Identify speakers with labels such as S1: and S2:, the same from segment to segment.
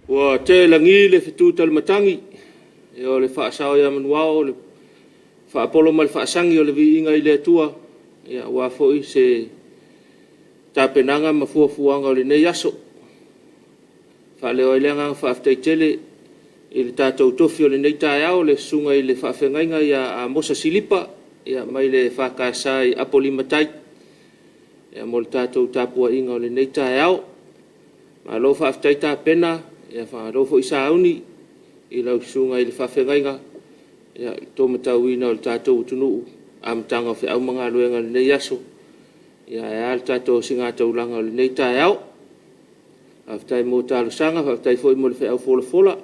S1: Ua tea i lagi le fetu talimatagi, o le faasao ia manuvao o le faapolo ma le faasagi o le viiga i le Atua aua foi se tapenaga ma fuafuaga o lenei aso. E faaleo ai le agaga faafetai tele i le tatou tofi o lenei taeao, le Susuga i le Faafeagaiga ia Amosa Silipa mai le EFKS i Apolima Tai mo le tatou tapuaiga o lenei taeao. Malo faafetai tapena, faamalo foi sauni i lau Susuga i le Faafeagaiga i le taumatauina o le tatou atunuu i amataga o feau ma galuega i lenei aso, ae a le tatou ositaulaga i lenei taeao. Faafetai mo talosaga, faafetai foi mo le feau folafola.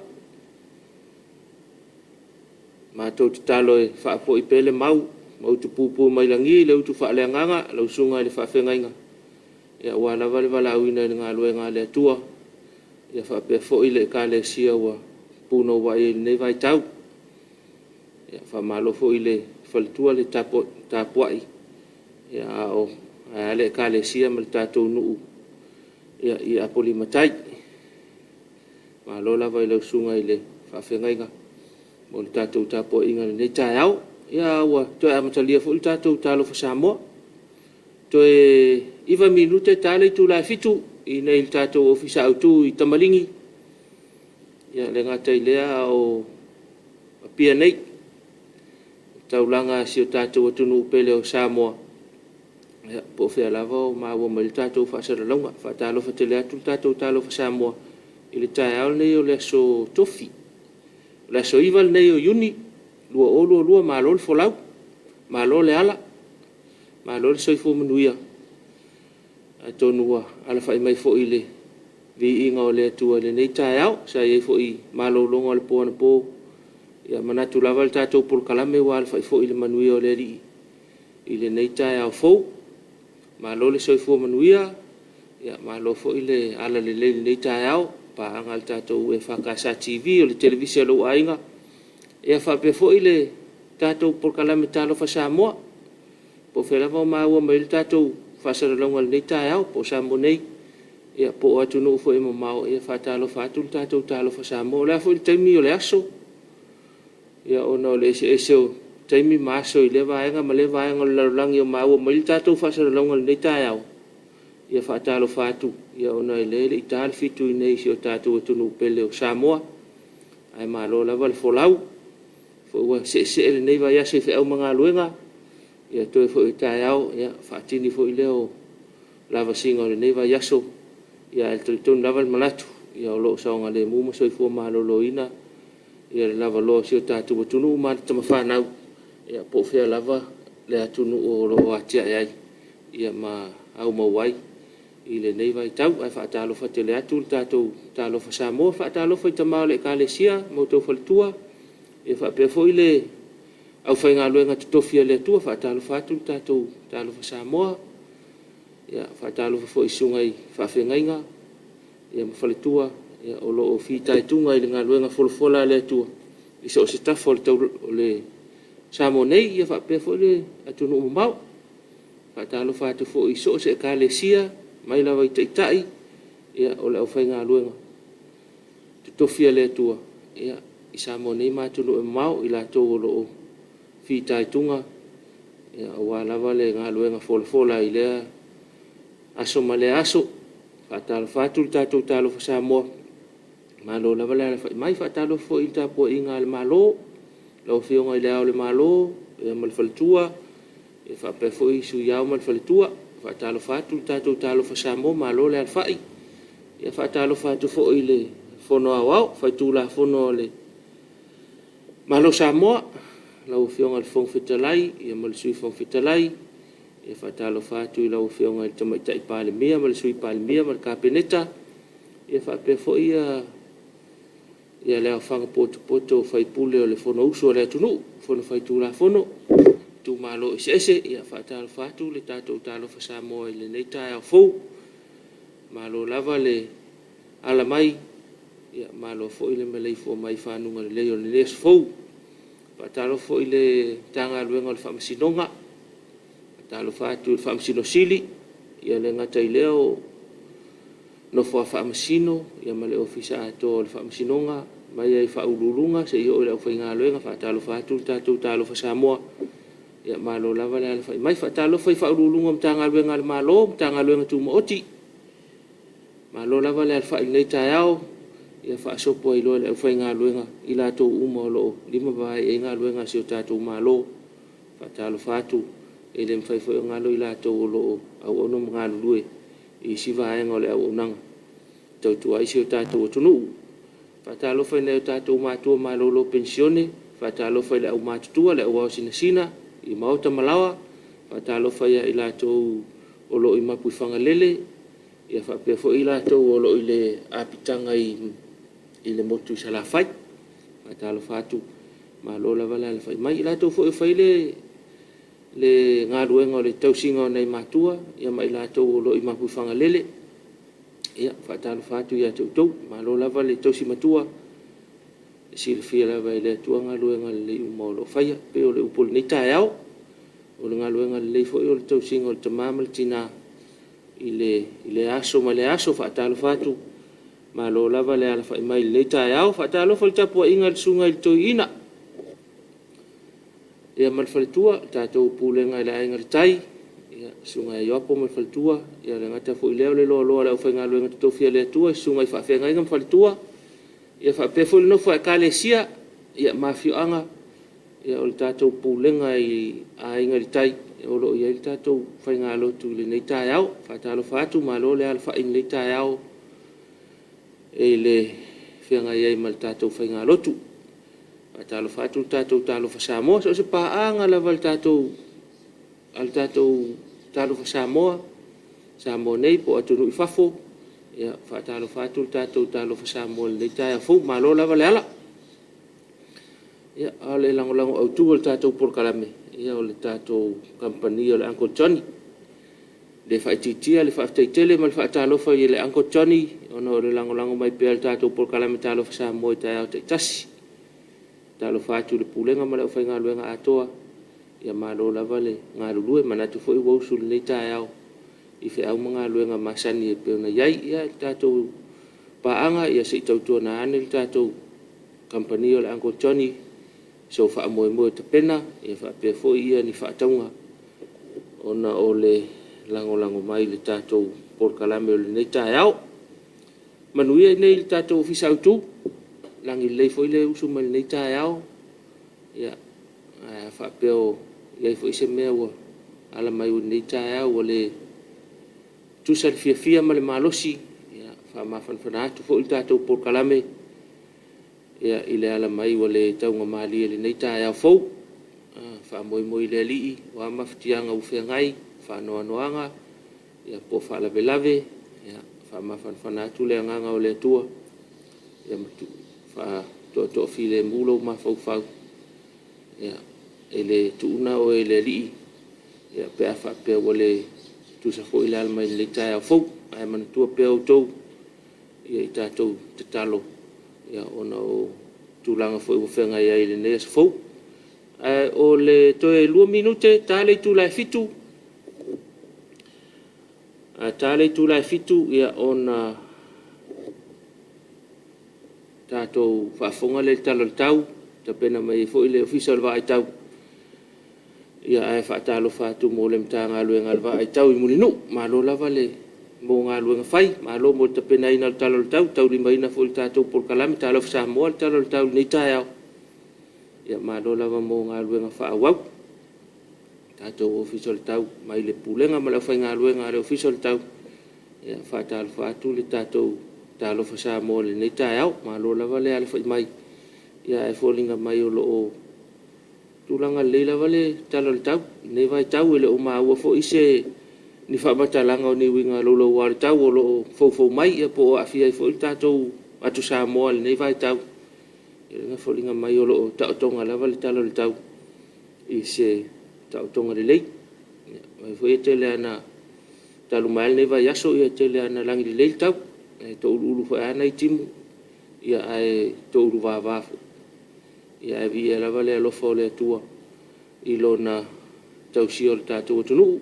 S1: Matou te tatalo e faafoi pea le mau ma utupupu mai lagi le utu faaleagaga i lau Susuga i le Faafeagaiga aua lava le valaauina i le galuega a le Atua faapea foi le Ekalesia ua punouai ai i lenei vaitau. Faamalo foi i le faletua le tapuai ae a le Ekalesia ma le tatou nuu i Apolima Tai. Malo lava i lau Susuga i le Faafeagaiga mo le tatou tapuaiga i lenei taeao. Ia ua toe amatalia foi le tatou Talofa Samoa. Toe 9 minute ta le itula e 7:00 i inei i le tatou Ofisa Autu i Tamaligi, e le gata i lea a o Apia nei, i le taulaga a si o tatou atunuu pele o Samoa, po o fea lava o maua mai ai le tatou faasalalauga. E faatalofa tele atu le tatou Talofa Samoa i le taeao lenei o le aso Tofi, o le aso 9 lenei o Iuni 2022. Malo le folau, malo le ala, malo le soifua manuia. Atonu ua alafai mai foi i le viiga o le Atua i lenei taeao. Sa i ai foi i malologa i le po anapo, e manatu lava le tatou polokalame ua alafai foi i le manuia o le Alii i lenei taeao fou. Malo le soifua manuia, malo foi le alalelei i lenei taeao i paaga a le tatou EFKS TV, o le Televise a lou aiga, e faapea foi le tatou polokalame Talofa Samoa. Po o fea lava o maua mai ai le tatou faasalalauga i lenei taeao, po o Samoa nei po o atunuu foi e mamao, e faatalofa atu le tatou Talofa Samoa. O le a foi le taimi o le aso, ona o le eseese o taimi ma aso i lea vaega ma lea vaega o le lalolagi o maua mai ai le tatou faasalalauga i lenei taeao. E faatalofa atu ona o lea e le i ta le 7:00 i inei i si o tatou atunuu pele o Samoa, ae malo lava le folau. O lea foi ua seesee lenei vaiaso i feau ma galuega, ia toe foi o taeao faatini foi lea o lavasiga o lenei vaiaso, ae talitonu lava le manatu o lo o saogalemu ma soifua maloloina le lavaloa o si o tatou atunuu ma alo ma tama fanau, po o fea lava le atunuu o lo o atiae ai ma aumau ai i lenei vaitau. Ae faatalofa tele atu le tatou Talofa Samoa. E faatalofa i tama o le Ekalesia ma outou faletua, e faapea foi le aufaigaluega totofi a le Atua. E faatalofa atu le tatou Talofa Samoa. E faatalofa foi i susuga i faafeagaiga ma faletua o lo o fitaituga i le galuega folafola a le Atua i so o se tafa o Samoa nei faapea foi le atunuu mamao. E faatalofa atu foi i so o se Ekalesia mai lava i Taitai o le aufaigaluega totofi a le Atua i Samoa nei ma atunuu e mamao, i latou o lo o fitaituga aua lava le galuega folafola i lea aso ma lea aso. E faatalofa atu le tatou Talofa Samoa, malo lava le alafai mai. E faatalofa foi i le tapuaiga a le Malo, lau Afioga i Le Ao o le Malo ma le Faletua, e faapea foi le Sui Ao ma le Faletua. E faatalofa atu le tatou Talofa Samoa, malo le alafai. E faatalofa atu foi i le Fono Aoao Faitulafono a le Malo o Samoa, lau Afioga i le Fofoga Fetalai ma le Sui Fofoga Fetalai. E faatalofa atu i lau Afioga i le Tamaitai Palemia ma le Sui Palemia ma le Kapeneta, e faapea foi le aofaga potopoto o sui usufono o le Fonousu a le atunuu, le Fono Faitulafono a itumalo eseese. E faatalofa atu le tatou Talofa Samoa i lenei taeao fou. Malo lava le ala mai, malo foi le maleifua mai i faguga lelei o lenei aso fou. E faatalofa foi i le Matagaluega o le Faamasinoga, e faatalofa atu i le Faamasino Sili, e le gata i lea o Nofo a Faamasino ma le Ofisa atoa o le Faamasinoga, mai lava i Faauluuluga seia oo i le aufaigaluega. E faatalofa atu le tatou Talofa Samoa, ia malo lava le alafai mai. E faatalofa i Faauluuluga o Matagaluega a le Malo, Matagaluega Tumaoti, malo lava le alafai i lenei taeao, ia faasopo ai loa e le aufaigaluega i latou uma o lo o lima ma vae i ai galuega a si o tatou Malo. E faatalofa atu, e le mafai foi ona galo i latou o lo o auauna ma galulue i isi vaega o le auaunaga e tautua ai si o tatou atunuu. E faatalofa i nai o tatou matua malolo penisione, faatalofa i le aumatutua, le au ao sinasina i maota ma laoa. E faatalofa ia i latou o lo o i Mapuifagalele faapea foi i latou o lo o i le apitaga i le motu i Salafai. E faatalofa atu, malo lava le alafai mai. O i latou foi o fai le galuega o le tausiga o nai matua ma i latou o lo o i Mapuifagalele. Ia, e faatalofa atu ia te outou, malo lava le tausi matua, e silafia lava e le Atua galuega lelei uma o lo o faia. E pei o le upu o lenei taeao, o le galuega lelei foi o le tausiga o le tama ma le tina i lea aso ma lea aso. E faatalofa atu, malo lava le alafai mai i lenei taeao. E faatalofa i le tapuaiga i le Susuga i le Toeaina ma le faletua, le tatou pulega i le Aiga i le Tai, le Susuga ia Ioapo ma le faletua. E le gata foi i lea o le loaloa o le aufaigaluega totofi a le Atua i susuga i faafeagaiga ma faletua, ia faapea foi le nofo a Ekalesia ma afioaga. O le tatou pulega i le Aiga i le Tai o lo o i ai le tatou faigalotu i lenei taeao. E faatalofa atu, malo le alafai i lenei taeao i le feagai ai ma le tatou faigalotu. E faatalofa atu le tatou Talofa Samoa. So o se paaga lava a le tatou Talofa Samoa, Samoa nei po o atunuu i fafo, ia e faatalofa atu le tatou Talofa Samoa i lenei taeao fou. Malo lava le ala. Ia, a o le lagolago autu o le tatou polokalame, o le tatou kamupani o le Uncle Johnny. E le faaitiitia le faafetai tele ma le faatalofa i le Uncle Johnny ona o le lagolago mai pea o le tatou polokalame Talofa Samoa i taeao taitasi. E faatalofa atu i le Pulega ma le aufaigaluega atoa, ia malo lava le galulue. E manatu foi ua usu i lenei taeao i feau ma galuega masani e pei ona i ai. Ia le tatou paaga, ia se i tautuana ane le tatou kamupani o le Uncle Johnny i sou faamoemoe tapena faapea foi ni faatauga ona o le lagolago mai i le tatou polokalame o lenei taeao. Manuia i inei i le tatou Ofisa Autu, lagi lelei foi le usu mai lenei taeao. Ae a faapea o i ai foi se mea ua ala mai i lenei taeao ua le tusa le fiafia ma le malosi, ia e faamafanafana atu foi le tatou polokalame i le ala mai ua le taugamalie i lenei taeao fou. Faamoemoe i le Alii o a mafatiaga ua feagai, faanoanoaga po o faalavelave, ia faamafanafana atu le agaga o le Atua ma faatoatoafilemu lou mafaufau. E le tuua oe e le Alii pe a faapea ua le tusa foi le ala mai i lenei taeao fou. Ae manatua pea outou i a tatou tatalo ona o tulaga foi ua feagai ai i lenei aso fou. Ae o le toe 2 minute ta le itula e 7:00. A ta le itula e 7:00 ona tatou faafofoga lea i le Tala o le Tau, e tapena mai ai foi le Ofisa o le Vaai Tau. Ae faatalofa atu mo le Matagaluega o le Vaai Tau i Mulinuu. Malo lava mo galuega fai, malo mo le tapenaina o le Tala o le Tau, taulimaina foi e le tatou polokalame Talofa Samoa le Tala o le Tau i lenei taeao. Malo lava mo galuega faaauau. Le tatou Ofisa o le Tau mai le Pulega ma le aufaigaluega a le Ofisa o le Tau, e faatalofa atu le tatou Talofa Samoa i lenei taeao. Malo lava le alafai mai, ae foliga mai o lo o tulaga lelei lava le Tala o le Tau i lenei vaitau. E le o maua foi ni faamatalaga o ni uiga louloua o le tau o lo o foufou mai ia po o aafia ai foi le tatou atu Samoa i lenei vaitau. E foliga mai o lo o taotoga lava le Tala o le Tau i se taotoga lelei. Aua foi e tele lava ina talu mai lava lenei vaiaso, e tele lava ina lagi lelei le tau, e touluulu foi lava nai timu, ae touluvava foi. Ae viia lava le alofa o le Atua i Lona tausia o le tatou atunuu.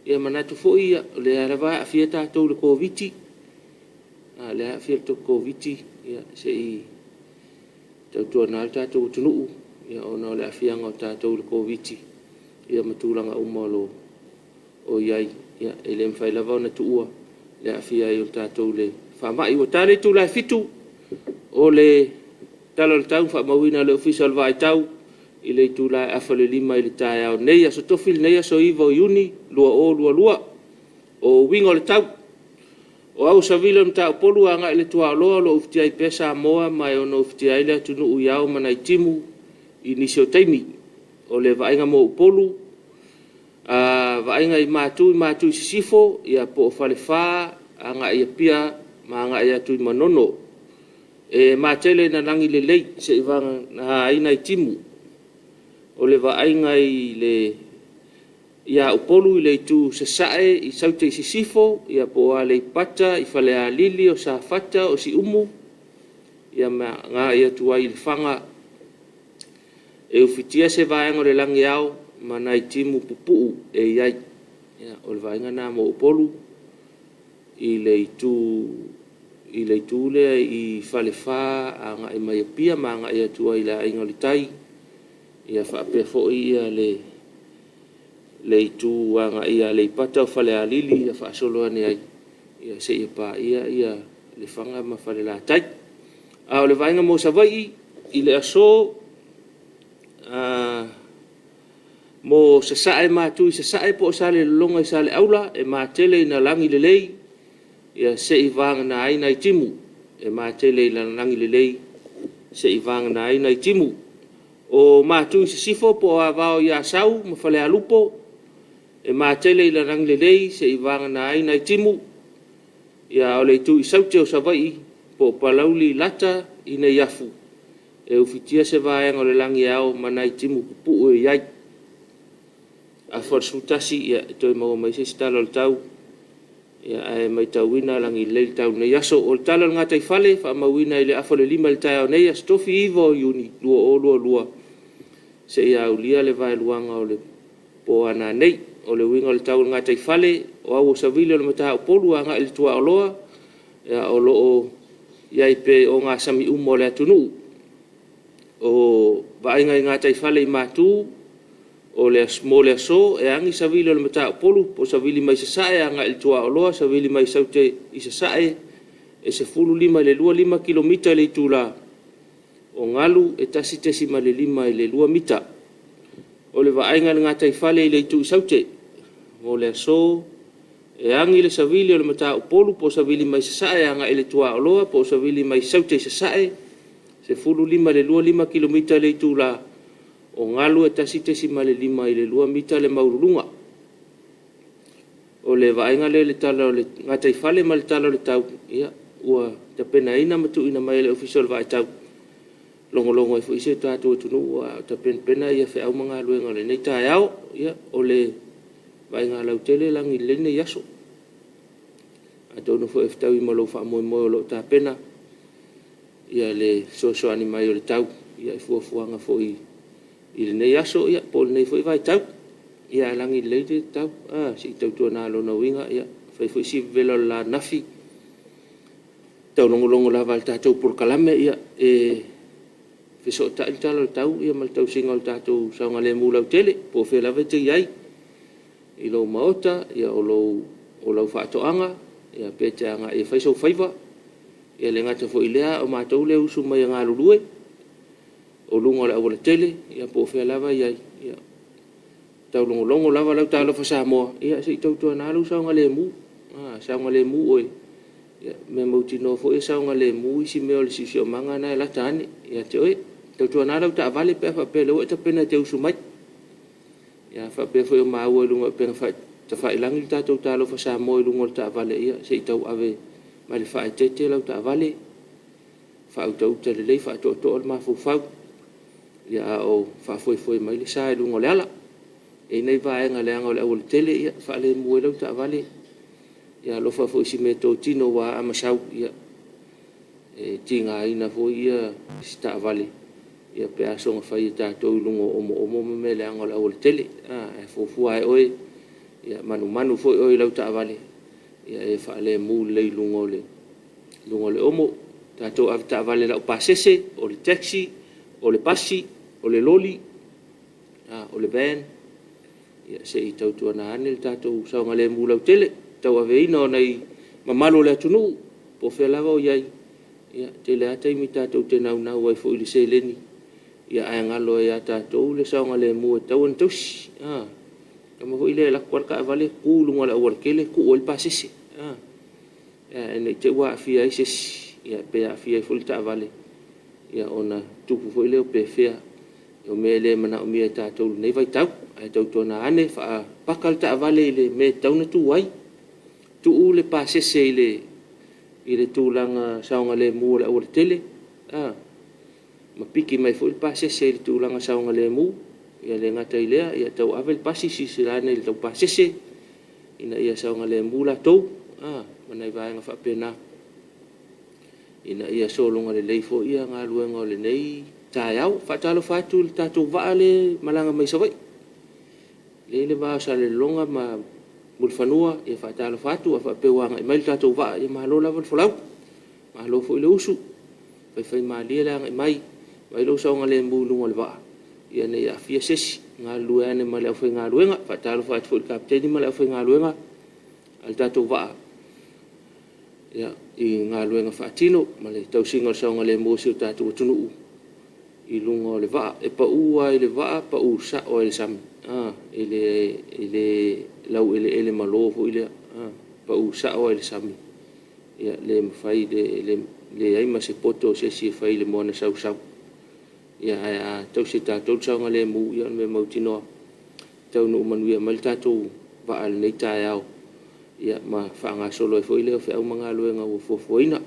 S1: E manatu foi o lea lava e aafia tatou i le Koviti. A o lea e aafia le tatou Koviti, ia se i tautuana le tatou atunuu ona o le aafiaga o tatou i le Koviti ma tulaga uma o lo o i ai. E le mafai lava ona tuua le aafia ai o tatou i le faamai. Ua ta le itula e 7:00 o le Tala o le Tau faamauina e le Ofisa o le Vaai Tau i le itula e 4:30 i le taeao nei. Aso Tofi lenei aso 9 o Iuni 2022. O uiga o le tau. O au savili o le Mataupu agai le tuaoloa o lo o ufitia ai pea Samoa ma e ono ufitia ai le atunuu i ao ma nai timu i nisi o taimi. O le vaaiga mo Upolu, vaaiga i Matu i Matu Sisifo po o Falefa agai i Apia ma agai atu i Manono. E matele ina lagi lelei seiavagana ai nai timu. O le vaaiga ia Upolu i le itu sasae i Saute i Sisifo po o Aleipata, i Falealili, o Safata, o Siumu, ma agai atu ai i Lefaga. E ufitia se vaega o le lagi e ao ma nai timu pupuu e i ai. O le vaaiga lena mo Upolu i le itu lea i Falefa agai mai Apia ma agai atu ai i le Aiga i le Tai, faapea foi le itu agai i Aleipata, o Falealili faasolo ane ai seia paia Lefaga ma Falelatai. A o le vaaiga mo Savaii i le aso, mo Sasae ma Matu i Sasae po o Salelologa i Saleaula, e matele ina lagi lelei seiavagana ai nai timu. E matele ina lagi lelei seiavagana ai nai timu. O Matu i Sisifo po o Avao i Asau ma Falealupo, e matele ina lagi lelei seiavagana ai nai timu. A o le itu i Saute o Savaii po o Palauli Lata i Neiafu, e ufitia se vaega o le lagi e ao ma nai timu pupuu e i ai. Afa o le 11, e toe maua mai se isi tala o le tau, ae matauina e lagi lelei le tau i lenei aso. O le tala o le gataifale faamauina i le 4:55 i le taeao nei, Aso Tofi 9 o Iuni 2022 seia aulia le vaeluaga o le po a nanei. O le uiga o le tau o le gataifale, o au o savili o le Mataupolu agai le tuaoloa, o lo o i ai pea i ogasami uma o le atunuu. O vaaiga i gataifale i Matu mo le aso, e agi savili o le Mataupolu po o savili mai sasae agai le tuaoloa, savili mai Saute i sasae, e 15 i le 25 kilomita le itula, o galu e 1.5 i le 2 mita. O le vaaiga i le gataifale i le itu i Saute mo le aso, e agi le savili o le Mataupolu po o savili mai sasae agai le tuaoloa po o savili mai Saute i sasae, e 15 i le 25 kilomita le itula, o galu e 1.5 i le 2 mita le maualuluga. O le vaaiga lea i le tala o le gataifale ma le tala o le tau ua tapenaina ma tuuina mai e le Ofisa o le Vaai Tau, e logologo ai foi si o tatou atunuu a o tapenapena feau ma galuega o lenei taeao. Ia, o le vaaiga lautele e lagi lelei lenei aso. Atonu foi e fetaui ma lou faamoemoe o lo o tapena le fesoasoani mai o le tau i fuafuaga foi i lenei aso po o lenei foi vaitau. Ae lagi lelei le tau, se i tautuana, o lona uiga e fai foi si vevela o le la ananafi, taulogologo lava i le tatou polokalame, e fesootai le tala o le tau ma le tausiga o le tatou saogalemu lautele, po o fea lava e te i ai, i lou maota, o lau faatoaga, pe e te agai e fai sou faiva. E le gata foi i lea a o matou lea e usu mai e galulue, o luga o le aualatele po o fea lava e i ai, ia taulogologo lava lau talofa Samoa, se i tautuana lou saogalemu, saogalemu oe, ia mea mautinoa foi e saogalemu isi mea o le siosiomaga lena e lata ane ia te oe. Tautuana lau taavale pe a faapea o lea ua e tapena e te usu mai. A faapea foi o maua i luga o upega tafailagi le tatou Talofa Samoa i luga o le taavale, ia se i tauave ma le faaeteete lau taavale, faautauta lelei, faatoatoa le mafaufau, a o faafoefoe mai le sa i luga o le ala. E i ai nai vaega leaga o le aualatele, ia e faalemu ai lau taavale. Ia alofa foi i si meatotino aua a masau, e tigaina foi si taavale pe a soona fai e tatou i luga o omoomo ma mea leaga o le aualatele. Ae fuafua lava e oe, ia manumanu foi oe i lau taavale ia e faalemu lelei i luga o le luga o le omo, tatou avetaavale laupasese, o le taxi, o le pasi, o le loli, o le van, ia se i tautuana ane le tatou saogalemu lautele i le tauaveina o nai mamalu o le atunuu po o fea lava o i ai. E tele lava taimi tatou te naunau ai foi i le seleni, ae galo ai ia tatou le saogalemu e tatau ona tausi. O le mea foi lea e alu atu lava le taavale tu i luga o le aualatele tuu ai le pasese, ina ne i te i ua aafia ai se isi pe aafia ai foi le taavale ona tupu foi lea o pefea. O mea e le manaomia e tatou i lenei vaitau. Ae tautuana ane, paka le taavale i le mea e tatau ona tu ai, tuu le pasese i le tulaga saogalemu o le aualatele, ma piki mai foi le pasese i le tulaga saogalemu. E le gata i lea, ia tauave le pasi, silasila ane i lau pasese ina ia saogalemu latou ma nai vaega faapena ina ia sologa lelei foi galuega o lenei taeao. E faatalofa atu i le tatou vaa lea e malaga mai Savaii, lea e i le va o Salelologa ma Mulifanua. E faatalofa atu. A faapea ua agai mai le tatou vaa, ia malo lava le folau, malo foi le usu, faifaimalie le agai mai, vaai lou saogalemu i luga o le vaa ina ne i aafia se isi. Galulue ane ma le aufaigaluega. E faatalofa atu foi i le Kapeteni ma le aufaigaluega a le tatou vaa i galuega faatino ma le tausiga o le saogalemu o si o tatou atunuu i luga o le vaa. E pau lava i le vaa, pau sao lava i le sami. E le laueleele malo foi lea, e pau sao lava i le sami, e le mafai, e leai ma se poto o se isi e fai i le moana sausau. Ae a tausi e tatou le saogalemu, ia o le mea mautinoa e taunuu manuia mai le tatou vaa i lenei taeao ma faagasolo ai foi lea o feau ma galuega ua fuafuaina.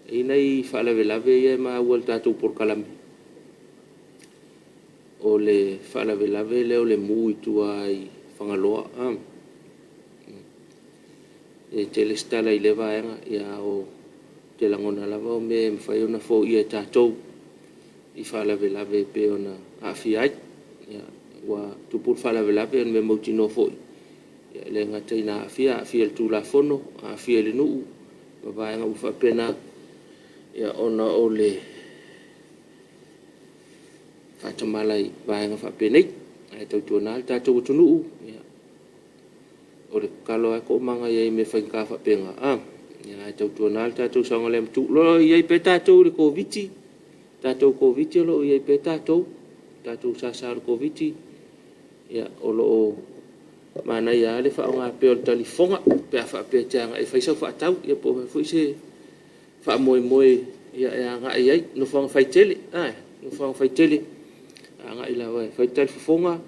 S1: E i ai nai faalavelave ia e maua i le tatou polokalame, o le faalavelave lea o le mu i tua i Fagaloa. E tele se tala i lea vaega, ae ou te lagona lava o mea e mafai ona foia e tatou i faalavelave e pei ona aafia ai. Ua tupu le faalavelave, o le mea mautinoa foi, e le gata ina aafia, aafia i le Tulafono, aafia i le nuu ma vaega uma faapena ona o le faatamala i vaega faapenei. Ae tautuana le tatou atunuu, o le tatalo lava e toamaga i ai i mea faigata faapena, ae tautuana le tatou saogalemu. O lo o i ai pea tatou i le tatou Koviti-19 o lo o i ai pea tatou, le tatou sasa o le Koviti-19, o lo o manaia lava le faaaoga pea o le talifofoga pe a faapea e te agai e fai sau faatau, ia po o le a foi se faamoemoe e agai i ai. Nofoaga faitele, nofoaga faitele, agai lava e fai le talifofoga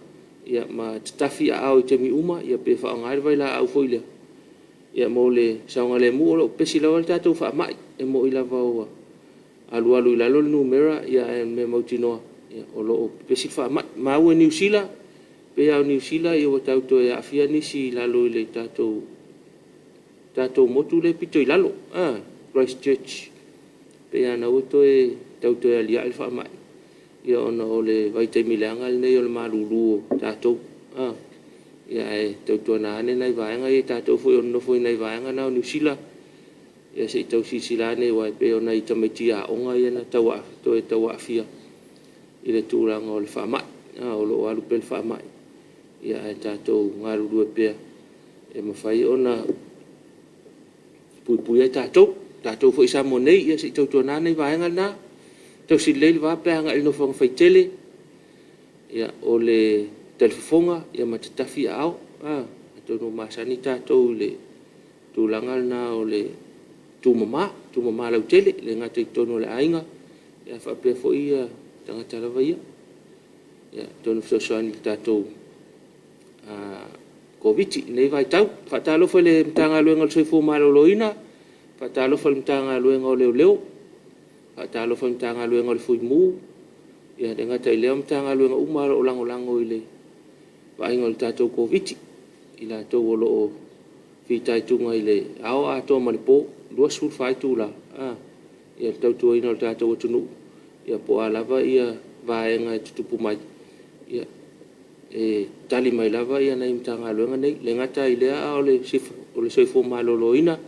S1: ma tatafi aao i taimi uma pe faaaoga le vailaau foi lea mo le saogalemu. O lo o pepesi lava le tatou faamai. E moni lava ua alualu i lalo le numera, ae o le mea mautinoa o lo o pepesi le faamai. Ua maua i Niu Sila, pei lava o Niu Sila ua tau toe aafia nisi i lalo i le tatou motu lea e pito i lalo, Christchurch, pei lava o lena ua tau toe aliae le faamai ona o le vaitaimi leaga lenei o le malulu o tatou. Ae tautuana ane nai vaega ia tatou foi o lo o nonofo i nai vaega na o Niu Sila, ia se i tau silasila ane aua e pei o nai tamaiti aoga ia na toe tau aafia i le tulaga o le faamai. O lo o alu pea le faamai, ae tatou galulue pea e mafai ona puipuia tatou. O tatou foi i Samoa nei, ia se i tautuana nai vaega na, tausi lelei le va pe a agai i le nofoaga faitele, o le talifofoga ma tatafi aao. Atonu ua masani tatou i le tulaga lena o le tumama, tumama lautele, e le gata i totonu o le aiga, ae faapea foi tagata lava ia. Atonu e fesoasoani i le tatou Koviti-19 i lenei vaitau. E faatalofa i le Matagaluega o le Soifua Maloloina, faatalofa i le Matagaluega o Leoleo, faatalofa i le Matagaluega o le Fui Mu, e le gata i lea o Matagaluega uma lava o lo o lagolago i le vaaiga o le tatou Koviti-19, i latou o lo o fitaituga i le ao atoa ma le po, 24 itula i le tautuaina o le tatou atunuu, po o a lava vaega e tutupu mai, e tali mai lava nai Matagaluega nei. E le gata i lea a o le soifua maloloina.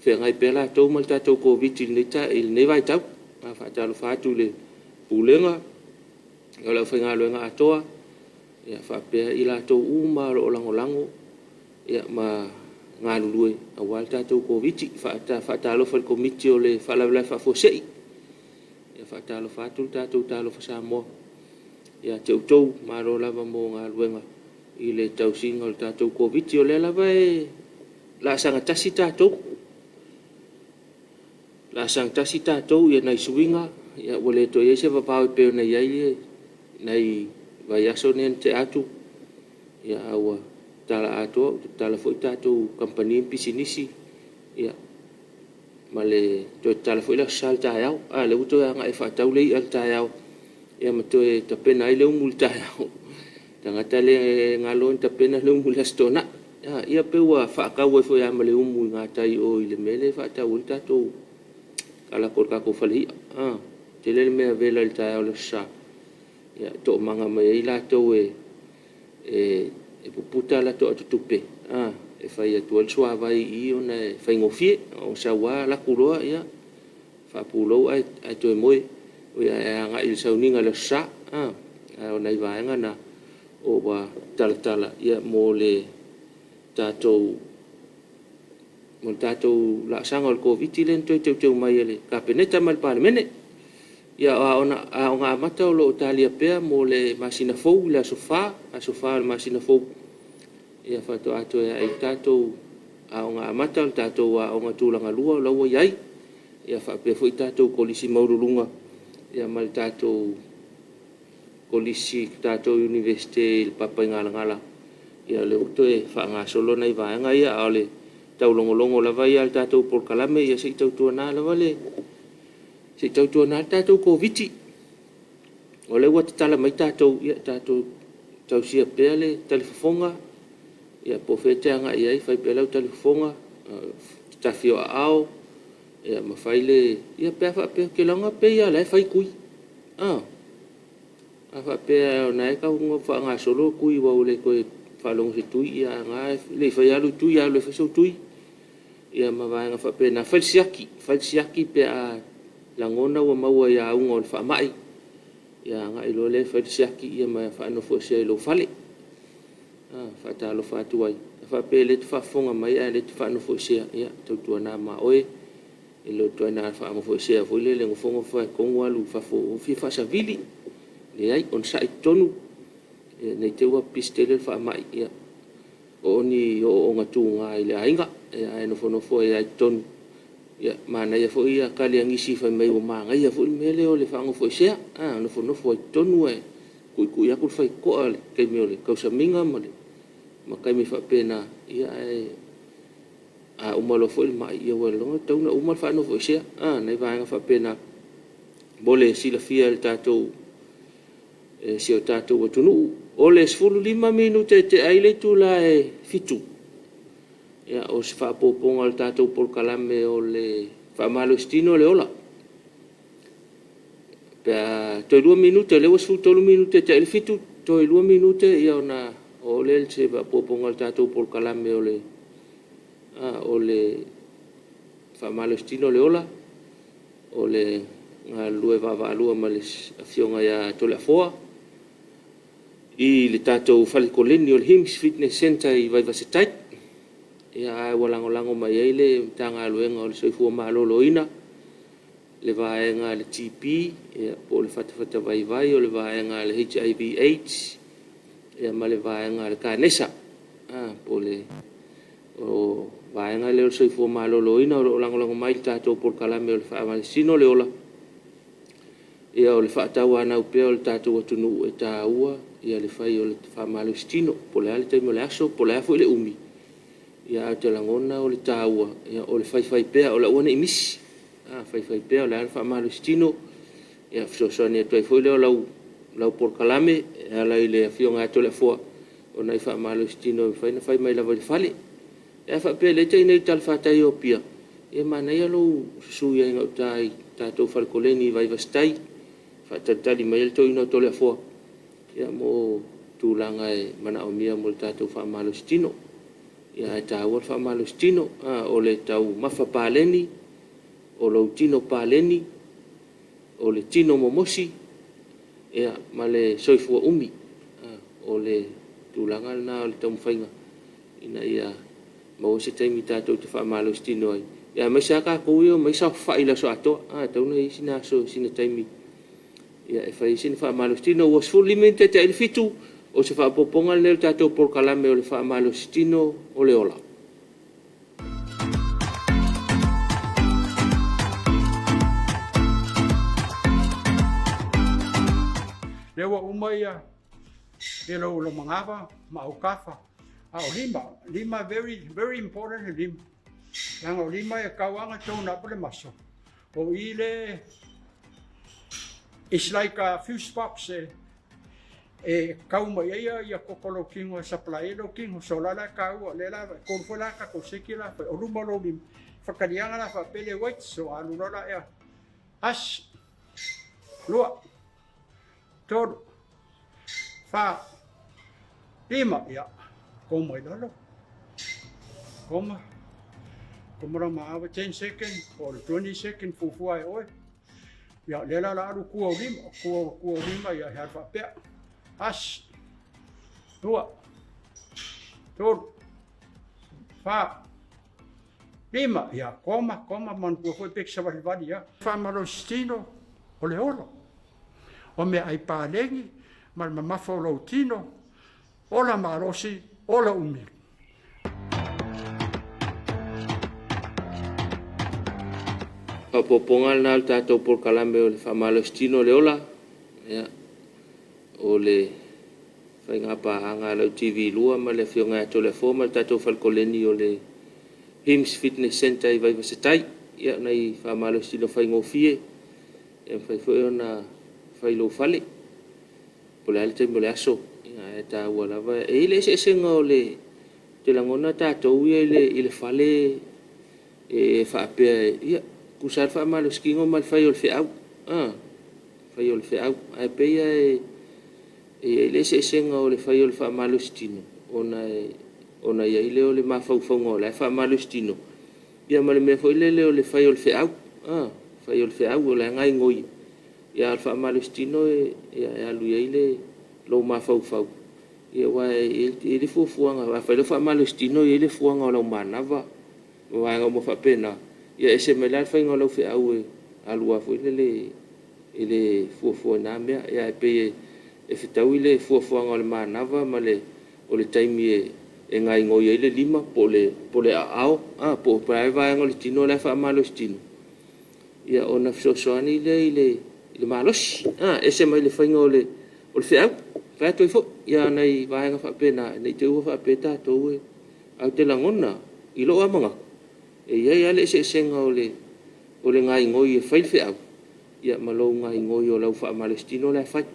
S1: feagai pea latou ma le tatou Koviti i lenei vaitau. E faatalofa atu i le Pulega, o le aufaigaluega atoa faapea i latou uma o lo o lagolago ma galulue aua le tatou Koviti. E faatalofa i le Komiti o le Faalavelave Faafuasei. E faatalofa atu le tatou talofa Samoa ia te outou, malo lava mo galuega i le tausiga o le tatou Koviti. O lea lava o le a saga tasi tatou, o le a saga tasi tatou, ia nai suiga ua le toe i ai se vavao e pei ona i ai nai vaiaso lea na tea atu, ae ua tatala atoa, ua tatala foi tatou kamupani ma pisinisi, ma le toe tatala foi le Aso Sa i le taeao. A o lea ua toe agai e faatau le i'a i le taeao ma toe tapena ai le umu i le taeao. Le tagata lea e galo ona tapena le umu i le Aso Toonai. Ia pei ua faatau ai foi lava ma le umu i gatai i o i le mea lea e faatau ai le tatou talo i le tatou fale i'a. E tele le mea vela i le taeao o le Aso Sa e toomaga mai ai latou e puputa latou ato tupe e fai atu ai le suavai i i ona e faigofie. Na ona sau lava alu atu loa faapulou ae toe moe, ae agai i le sauniga i le Aso Sa. Ae o nai vaega na ua talatala mo le tatou laasaga o le Koviti-19 lea na toe teuteu mai e le Kapeneta ma le Palemene. Ia, o Aoga Amata o lo o talia pea mo le masina fou i le aso 4, aso 4 o le masina fou faatoa toe ae ai le tatou Aoga Amata, o le tatou aoga tulagalua o la ua i ai, e faapea foi le tatou Kolisi Maualuluga ma le tatou Kolisi le tatou Iunivesite i le Papaigalagala. Ia o lea ua toe faagasolo nai vaega ia, a o le taulogologo lava ia a le tatou polokalame, ia se i tautuana lava le tatou Koviti-19. O lea ua tatala mai tatou, ia tatou tausia pea le talifofoga, po o fea e te agai i ai, fai pea lau talifofoga, tafi ou aao, ma fai le… ia pe a faapea… Ou te iloa e pei lava o la e fai tui. A faapea o lena e tau ina faagasolo tui aua ua le toe faalogo i se tui, a o lena e le i faia lava lou tui, alu e fai sou tui ma vaega faapena. Fai le siaki, fai le siaki pe a lagona ua maua i auga o le faamai, ona agai loa lea e fai le siaki ma faanofoesea i lou fale. E faatalofa atu ai. A faapea o lea e te faafofoga mai ae o lea e te faanofoesea, ia tautuana ma oe, e le o le ituaiga faanofoesea foi lele e nofo nofo lava i totonu alu i fafo e fia faasavili. Leai, onosai i totonu ne i te i ua pipisi tele le faamai, oo ni ooooga tuga i le aiga, ae nofonofo ai lava i totonu. Ia, manaia foi tali a nisi fai mai ua manaia foi le mea lea o le faanofoesea, e nofonofo lava i totonu ae tuitui atu le faitotoa i le taimi o le tausamiga ma taimi faapena, ae a uma loa foi le mai, ia ua iloa ua tatau ona uma le faanofoesea, nai vaega faapena mo le silafia e si o tatou atunuu. O le 15 minute e tea ai le itula e 7:00, o se faaopoopoga o le tatou polokalame o le faamalositino o le ola. Pe a toe 2 minute, o lea ua 13 minute e tea ai le 7:00, toe 2 minute ona oo lea i se faaopoopoga o le tatou polokalame o le faamalositino o le ola, o le galulue vaavaalua ma le Afioga ia Toleafoa i le tatou fale koleni o le HIMS Fitness Centre i Vaivase Tai. Ae ua lagolago mai ai le Matagaluega o le Soifua Maloloina, le vaega a le TB po o le fatafata vaivai, o le vaega a le HIV AIDS ma le vaega a le Kanesa. Po o le vaega lea o le Soifua Maloloina o lo o lagolago mai i le tatou polokalame o le faamalositino o le ola. Ia o le faatauanau pea o le tatou atunuu, e taua le fai o le faamalositino, po o le a le taimi o le aso po o le a foi le umi, ae ou te lagona o le taua o le faifaipea o le aua ne i misi, faifaipea o le a le faamalositino. E fesoasoani atu ai foi lea o lau polokalame e ala i le Afioga ia Toleafoa, o nai faamalositino e mafai ona fai mai lava i le fale. Pe a faapea o lea e te i inei i le talafatai o Apia, ia e manaia lou susu i ai i gauta i le tatou fale koleni i Vaivase Tai e faatalitali mai ai le toeaina o Toleafoa mo tulaga e manaomia mo le tatou faamalositino. Ia ae taua le faamalositino, o le taumafa paleni, o lou tino paleni, o le tino momosi, ia, ma le soifua umi. O le tulaga lena o le taumafaiga ina ia maua se taimi tatou te faamalositino ai, aemaise lava tatou ia e omai saofafai i le aso atoa. E tatau ona i ai sina aso sina taimi e fai ai sina faamalositino. Ua 15 minute tea ai le 7:00, o se faaopoopoga lenei o le tatou polokalame o le faamalositino o le ola.
S2: Lea ua uma ia lou manava ma autafa, a o lima, lima very, very important le lima. Leaga o lima e tau lava ona tone up le muscle. O i le, it's like a fuse box e, e kau mai ai ia koko lou tino e supply ai lou tino. So la la e taua, lea la e tolu foi la tatou seki la fai, o luma o lou lima, whakalianga la whapele le weight, so alu loa la ea. As, lua, tolu, fa, lima, ia, koma i lalo. Koma, koma la maawa, 10 second, or 20 second, fuafua e oe. Ia, lea la la alu kua o lima, kua, kua o lima, ia, he alu faapea. As, lua, tolu, fa, lima, ia, koma, koma, manatua foi pe savalivali ia. Faamalositino o le ola, o meaai paleni ma le mamafa o lou tino, ola malosi, ola umi.
S1: Faaopoopoga lena o le tatou polokalame o le faamalositino o le ola, ia, o le faiga paaga a lau TV2 ma le Afioga ia Toleafoa ma le tatou fale koleni o le HIMS Fitness Centre i Vaivasetai. Ia, nai faamalositino faigofie, e mafai foi ona fai i lou fale, po o le a le taimi o le aso, ae taua lava. E i ai le eseesega o le, ou te lagona tatou ia i le fale e faapea, ia, tusa lava le faamalositino ma le fai o le feau, fai o le feau. Ae pei lava e i ai le eseesega o le fai o le faamalositino, ona e ona i ai lea o le mafaufauga o la e faamalositino, ia ma le mea foi lele o le fai o le feau, fai o le feau o la e gaigoi, ia a o le faamalositino e, ia, e alu i ai le lou mafaufau, ia aua e i ai le fuafuaga, a fai loa faamalositino e i ai le fuaga o lau manava ma vaega uma faapena, ia e ese mai la le faiga o lau feau e alu lava foi lele e le fuafua i na mea. Ia ae pei e fetaui le fuafuaga o le manava ma le o le taimi e gaigoi ai le lima po o le po o le aao, po o le a le vaega o le tino la e faamalositino, ia ona fesoasoani lea i le i le malosi, ese mai le faiga o le o le feau. Fai atu ai foi, ia nai vaega faapena ne i te i ua faapea tatou e, ae ou te lagona i lou lava manatu, e i ai lava le eseesega o le o le gaigoi e fai le feau, ia ma lou gaigoi o lau faamalositino la e fai.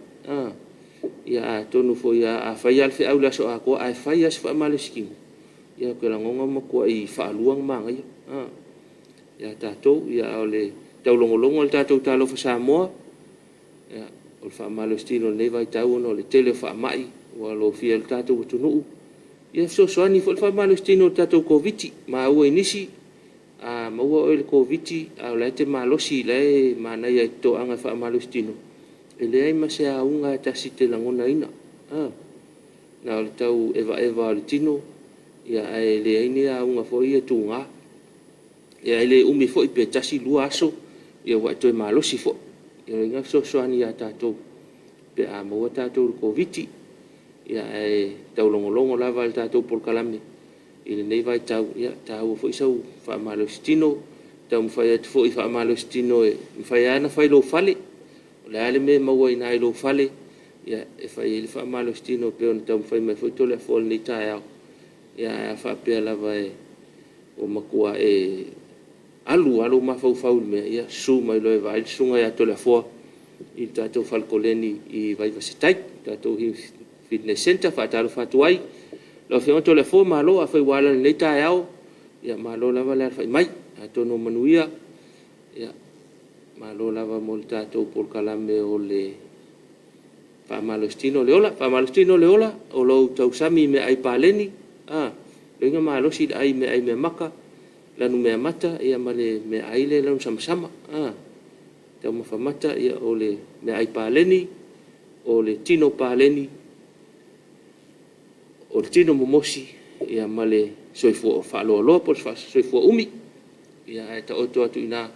S1: Ia atonu foi a fai lava le feau i le aso atoa ae fai lava si faamalositino, ia ou te lagona ua matuai faalua ona manaia ia tatou. Ia a o le taulogologo a le tatou Talofa Samoa, ia, o le faamalositino i lenei vaitau ona o le tele o faamai ua lofia ai le tatou atunuu, ia e fesoasoani foi le faamalositino i le tatou Koviti. Maua i nisi, a maua oe i le Koviti a o la e te malosi, la e manaia i te toaga e faamalositino, e leai ma se auga e tasi e te lagonaina. Na o le tau evaeva o le tino, ia ae leai ni auga foi ia tuga. Ia e le umi foi pe tasi, lua aso, ia ua e toe malosi foi. Ia o lona fesoasoani ia tatou pe a maua tatou i le Koviti. Ia ae taulogologo lava i le tatou polokalame i lenei vaitau, ia e taua foi sau faamalositino, taumafai atu foi i faamalositino e mafai lava ona fai i lou fale. O le a le mea e maua i ina i lou fale, ia e fai ai le faamalositino pei ona taumafai mai foi Toleafoa i lenei taeao. Ia ae a faapea lava e ua matua e alu lava lou mafaufau i le mea, ia susu mai loa e vaai le susuga ia Toleafoa i le tatou fale koleni i Vaivasetai, le tatou Fitness Centre. E faatalofa atu ai. Lau Afioga Toleafoa, malo, afai ua ala i lenei taeao, ia malo lava le alafai mai. Atonu o manuia, ia malo lava mo le tatou polokalame o le faamalositino o le ola. Faamalositino o le ola, o lou tausami i meaai paleni, Loiga malosi i le ai meaai meamaka, lanu meamata ia ma le meaai lea e lanu samasama. A, taumafa mata ia o le meaai paleni, o le tino paleni, o le tino momosi ia ma le soifua faaloaloa po o le soifua umi. Ia ae taoto atu i ina,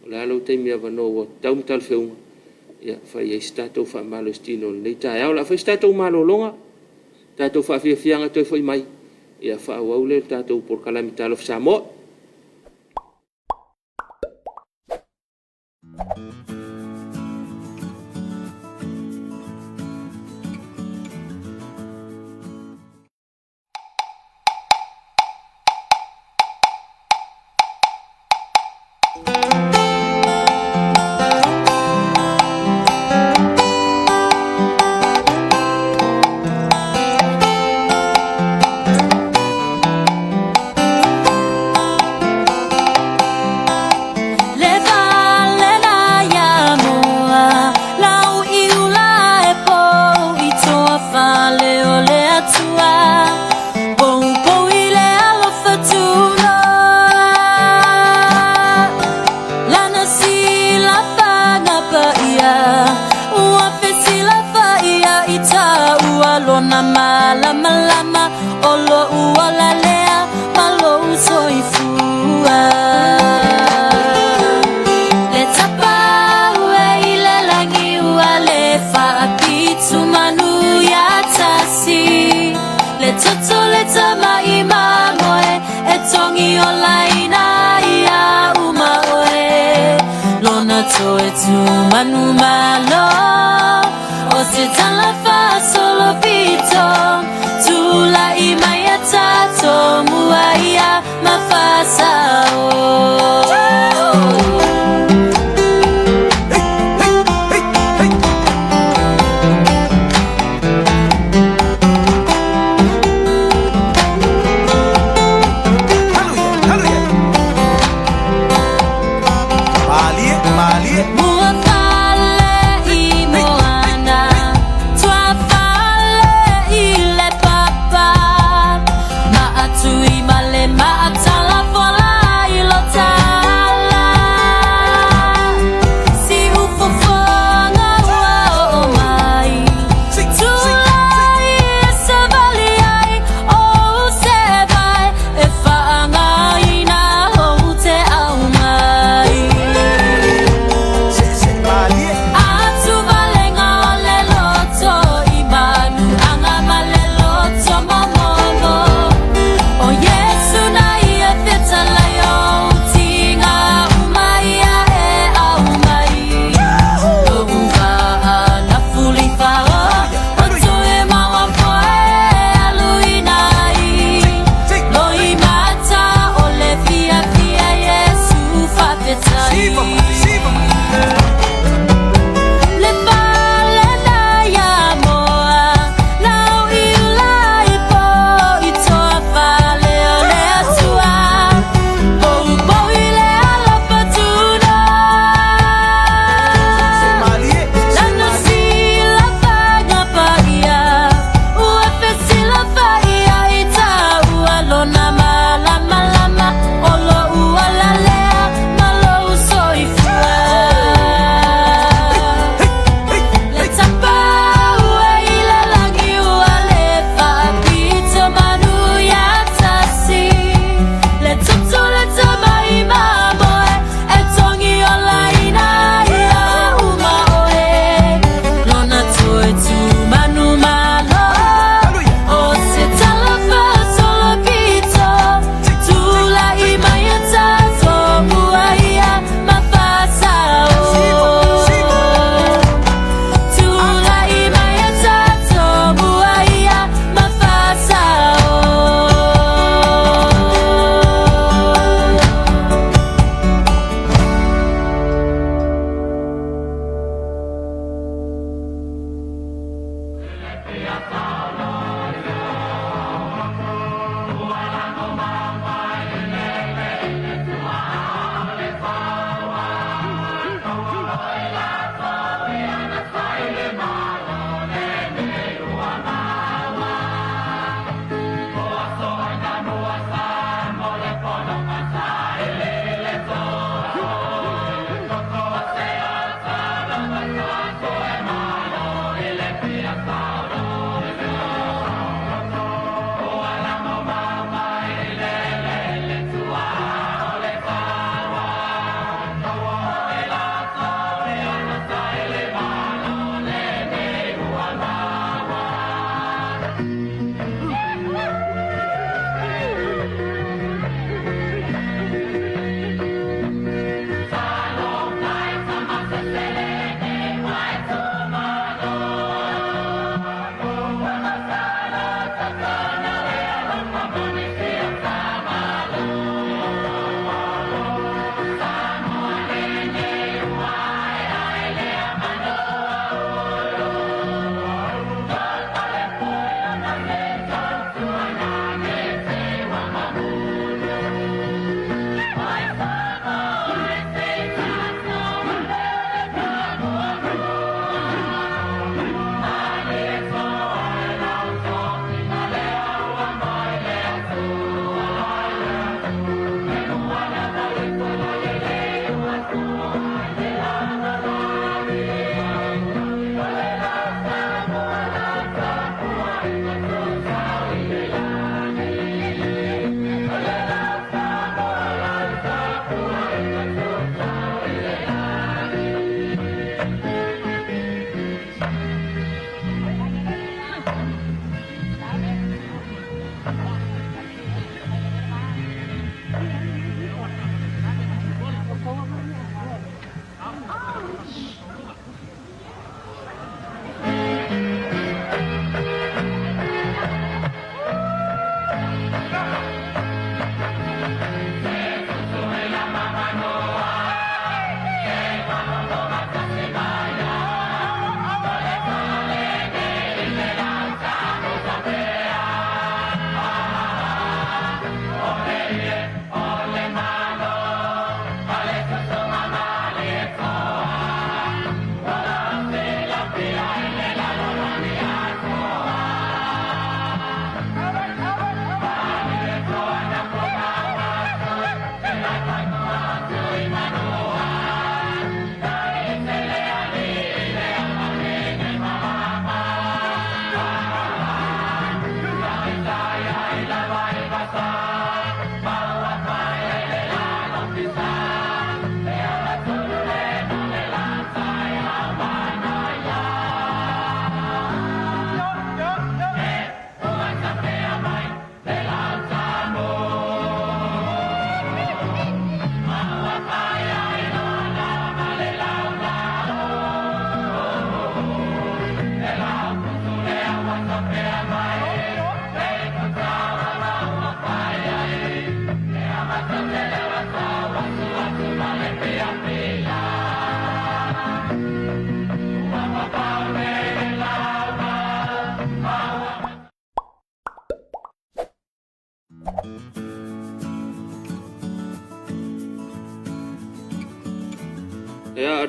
S1: o le a lou taimi avanoa ua tatau ma talafeuga e fai ai se tatou faamalositino i lenei taeao. O le a fai se tatou malologa, tatou faafiafiaga toe foi mai, ia faaauau lea o le tatou polokalame Talofa Samoa.
S3: Le fale la ia moa, lau i ula e pou i toa fale o le Atua, poupou i le alofa tunoa. Lana silafaga paia, ua fesilafaia i taua lona malamalama, o lou ola lea ma lou soifua. Le tapau e i le lagi ua le faapitu manu ia tasi. Le toto le tama'i mamoe e togi olaina ia uma oe. Lona toe tumanu malo o se tala faasolo pito. Tula'i mai a tatou mua ia ma faasao.
S4: Malie, malie.
S3: Mua fale i Moana, tua fale i le papa. Maatui ma le maatala fola.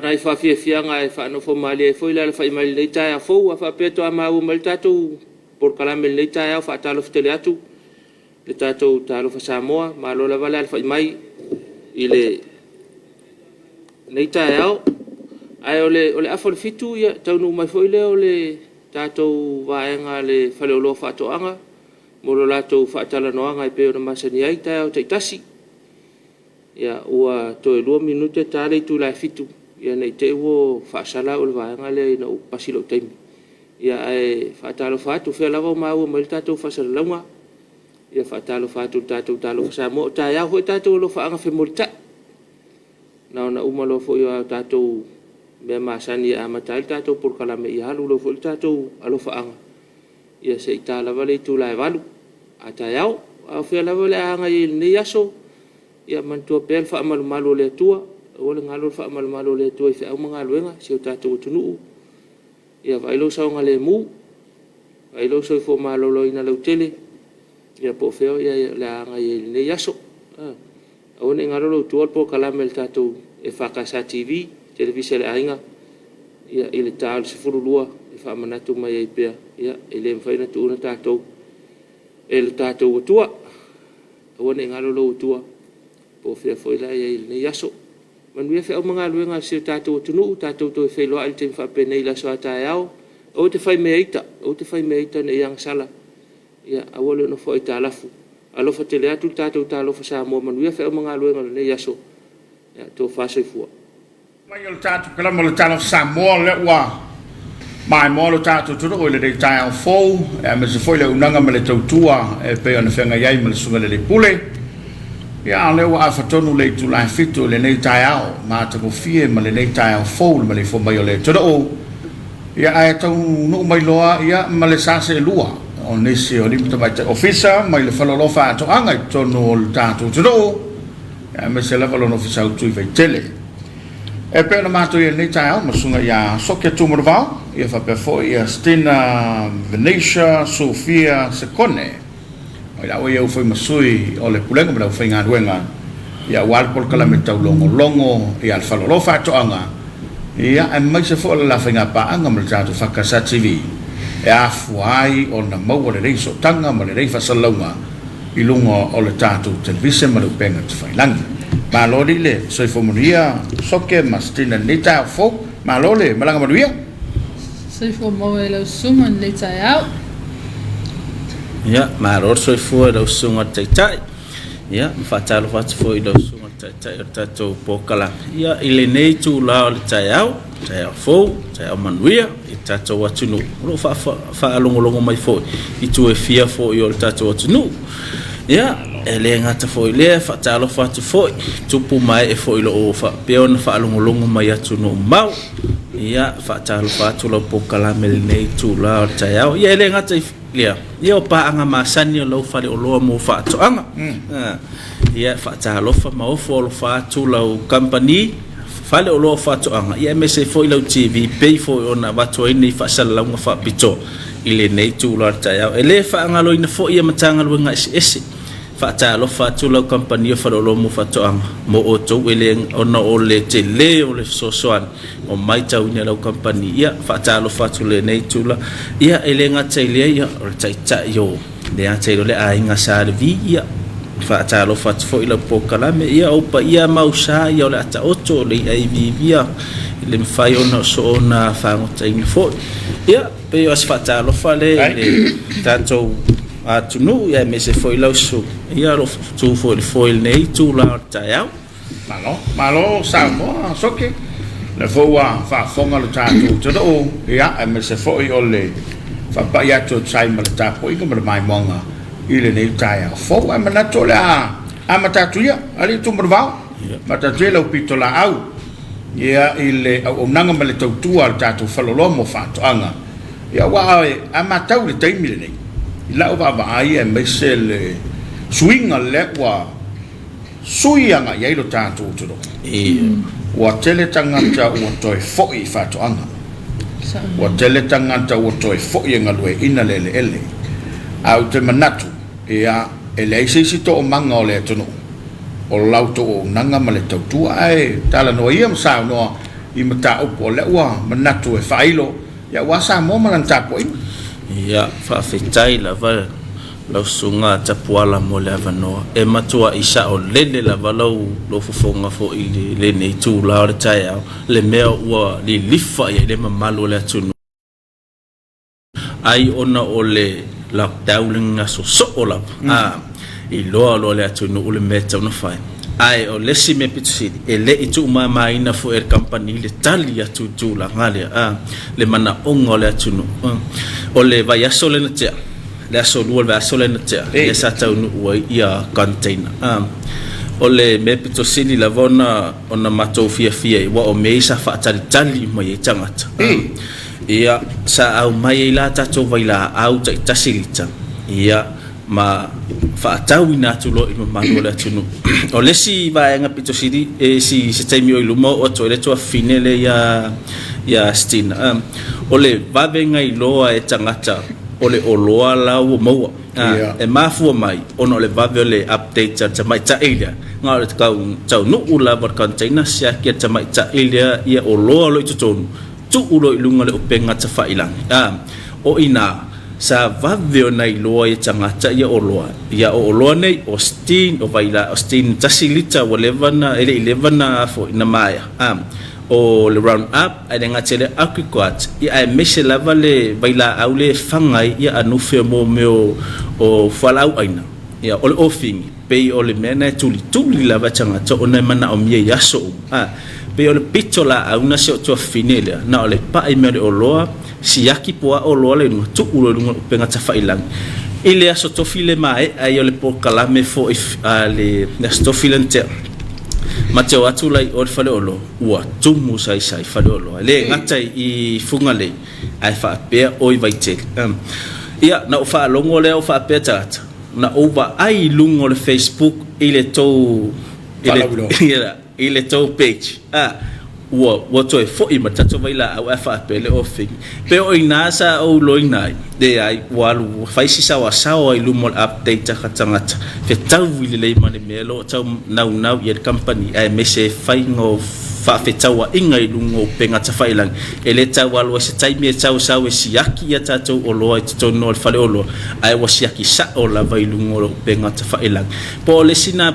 S1: nai faafiafiaga e faanofo malie ai foi le alafai mai i lenei taeao fou. A faapea faatoa maua mai le tatou polokalame i lenei taeao, faatalofa tele atu le tatou Talofa Samoa, malo lava le alafai mai i lenei taeao. Ae o le afa o le 7, ia taunuu mai foi lea o le tatou vaega a le Faleoloa Faatoaga mo le latou faatalanoaga e pei ona masani ai taeao taitasi. Ia, ua toe 2 minute ta le itula e 7, ia ne i te i ua faasala au e le vaega lea ina ua pasi lou taimi. Ia ae faatalofa atu, o fea lava o maua mai ai le tatou faasalalauga, ia faatalofa atu i le tatou Talofa Samoa. O taeao foi tatou alofaaga femolitai. Na ona uma loa foi o tatou mea masani e amata ai le tatou polokalame, ia alu loa foi le tatou alofaaga, ia se i ta lava le itula e 8 a taeao. A o fea lava o le a agai ai i lenei aso, ia manatua pea le faamalumalu a le Atua, aua le galo le faamalumalu a le Atua i feau ma galuega i si o tatou atunuu. Ia vaai lou saogalemu, vaai lou soifua maloloina lautele, ia po o fea o le a agai ai i lenei aso. Aua ne i galo lou itua o le polokalame a le tatou EFKS TV, Televise a le Aiga i le ta o le 12 e faamanatu mai ai pea, ia e le mafai ona tuua tatou e lo tatou Atua. Aua ne i galo lou Atua, po o fea foi le a i ai i lenei aso. Manuia feau ma galuega a si o tatou atunuu, tatou toe feiloai i le taimi faapenei i le aso a taeao. Aua e te fai mea ita, aua e te fai mea ita ne i agasala, ia aua le nofo aitalafu. Alofa tele atu le tatou Talofa Samoa, manuia feau ma galuega o lenei aso. Ia, tofa soifua.
S5: Mai o le tatou kalama o le Talofa Samoa, lea ua maimoa lo tatou atunuu i lenei taeao fou, aemaise foi le auaunaga ma le tautua e pei ona feagai ai ma le Susuga i le Alii Pule. Ia, a o lea ua afa tonu le itula e 7 i lenei taeao matagofie ma lenei taeao fou i le maleifua mai o le atunuu. Ia, ae taunuu mai loa ia ma le sa seelua o nisi o alii ma tamaitai ofisa mai le Faleoloa Faatoaga i totonu o le tatou atunuu, aemaise lava lona Ofisa Autu i Vaitele. E pei ona matou i ai i lenei taeao ma Susuga ia Soke Tumanuvao, ia faapea foi ia Stina Venetia Sofia Sekone, o i laua ia foi ma sui o le Pulega ma le Aufaigaluega, ia aua le polokalame taulogologo ia le Faleoloa Faatoaga, ia aemaise foi o le la faigapaaga ma le tatou FKS TV e afua ai ona maua lelei sootaga ma lelei faasalalauga i luga o le tatou televise ma le upega tafailangi. Malo alii le soifua manuia Soke ma Stina i lenei taeao fou. Malo le malaga manuia.
S6: Soifua maua e lau susuga i lenei taeao.
S7: Ia, malo le soifua i lau susuga i le Taitai. Ia, ma faatalofa atu foi i lau susuga i le Taitai o le tatou polokalame. Ia, i lenei itula o le taeao, taeao fou, taeao manuia i le tatou atunuu. O lo o faalogologo mai foi i itu e fia foi o le tatou atunuu. Ia, e le gata foi i lea, faatalofa atu foi tupu ma ee foi o lo o faapea ona faalogologo mai atunuu mamao. Ia, faatalofa atu lau polokalame i lenei itula o le taeao. Ia, e le gata i lea, ia o paaga masani o lau faleoloa mo faatoaga. Ia, faatalofa ma ofo alofa atu lau kamupani faleoloa o faatoaga, ia aemaise ai foi lau TV pei foi ona avatu ai nei faasalalauga faapitoa i lenei itula o le taeao. E le faagaloina foi ia Matagaluega eseese. Faatalofa atu lau kamupani o Faleoloa mo Faatoaga mo outou e le ona o le tele o le fesoasoani o matauina e lau kamupani. Ia, faatalofa atu i lenei itula. Ia, e le gata i lea, ia, o le taitai o le gata i le aiga Sa Levi, ia, faatalofa atu foi i lau polokalame. Ia, o paia ma usa, ia, o le ata oto, o le i'a iviivia, e le mafai ona soona fagotaina foi. Ia, pei o se faatalofa lea i le tatou atunuu, ia, aemaise foi lau susuga, ia, o lo o tu foi i le foe i lenei itula o le taeao.
S5: Malo, malo Samoa, Soke. O lea foi ua faafofoga lo tatou atunuu, ia, aemaise foi o le faapai atu e tusa ai ma le tapuaiga ma le maimoaga i lenei taeao fou. Ae manatu o le a amata atu ia, Alii Tumanuvao, amata atu ia lau pitolaau ia, i le auaunaga ma le tautua a le tatou faleoloa mo faatoaga. Ia, aua a matau i le taimi lenei, i lau vaavaai aemaise le suiga lea ua sui agai ai lo tatou atunuu. Ua tele tagata ua toe foi i faatoaga. Ua tele tagata ua toe foi e galueaiina le eleele. Ae ou te manatu, ia, e leai se isi toomaga o le atunuu o la outou auaunaga ma le tautua. Ae talanoa ia ma saunoa i mataupu o lea ua manatu e faailo aua Samoa ma lana tapuaiga.
S7: Ia, faafetai lava lau Susuga Tapuala mo le avanoa. E matuai saolele lava lau lou fofoga foi i lenei itula o le taeao, le mea ua lilifa i ai le mamalu o le atunuu. Ai ona o le lockdown le aso soo lava a iloa loa le atunuu le mea e tatau ona fai. Ae o le isi mea pito sili, e le i tuumamaina foi e le kamupani le tali atu i le tulaga lea a le manaoga o le atunuu. O le vaiaso lea na tea, le aso lua o le vaiaso lea na tea, lea sa taunuu ai ia container. O le mea pito sili lava ona ona matou fiafia ai, aua o mea ia sa faatalitali uma i ai tagata. Ia, sa aumai ai la tatou vailaau taitasi lita, ia, ma faatauina atu loa i le mamalu o le atunuu. O le isi vaega pito sili, e si, se taimi o i luma oo atu ai le tuafafine lea ia, ia Stina, o le vavega iloa e tagata o le oloa la ua maua. E mafua mai ona o le vave o le update a le tamaitai lea, na o le taunuu lava o le container siaki a le tamaitai lea ia oloa o lo o i totonu, Tuu loa i luga le upega tafailagi. A, o inā, sa vave ona iloa ia tagata ia oloa. Ia o oloa nei, o steam, o vaila, o steam tasi lita ua leva na, e le i leva na foi, na maea. A, o le round up, ae le gata i lea, apricot, ia aemaise lava le vailaau lea e faga ai ia anufe mo mea o, o fualaau aina. Ia, o le ofigi, pei o le mea na e tulituli lava e tagata ona e manaomia i aso uma. A, pei o le pito laau na si ou tuafafine lea, na o le paʻi mea o le oloa, siaki puaa oloa lea i luga, tuu loa i luga o le upega tafailagi. I le aso tofi le maeʻa ai o le polokalame foi a le aso tofi lea na tea, ma te o atu la i o i le fale oloa, ua tumu saisai fale oloa. E le gata i Fugalei, ae faapea o i Vaitele. Ia, na ou faalogo lea o faapea tagata, na ou vaai i luga o le Facebook i le tou i le tou page a ua ua toe foi ma le tatou vailaau ae faapea le ofigi. Pe o ina sa ou iloaina ai, leai ua alu ua fai si saoasaoa i luma o le update a ka tagata, fetaui lelei ma le mea lo o tau naunau i ai le kamupani aemaise faiga o faafetauaiga i luga o upega tafailagi. E le tau alu ai se taimi e sausau e siaki ia tatou oloa i totonu o le faleoloa, ae ua siaki sao lava i luga o upega tafailagi. Po o le isi na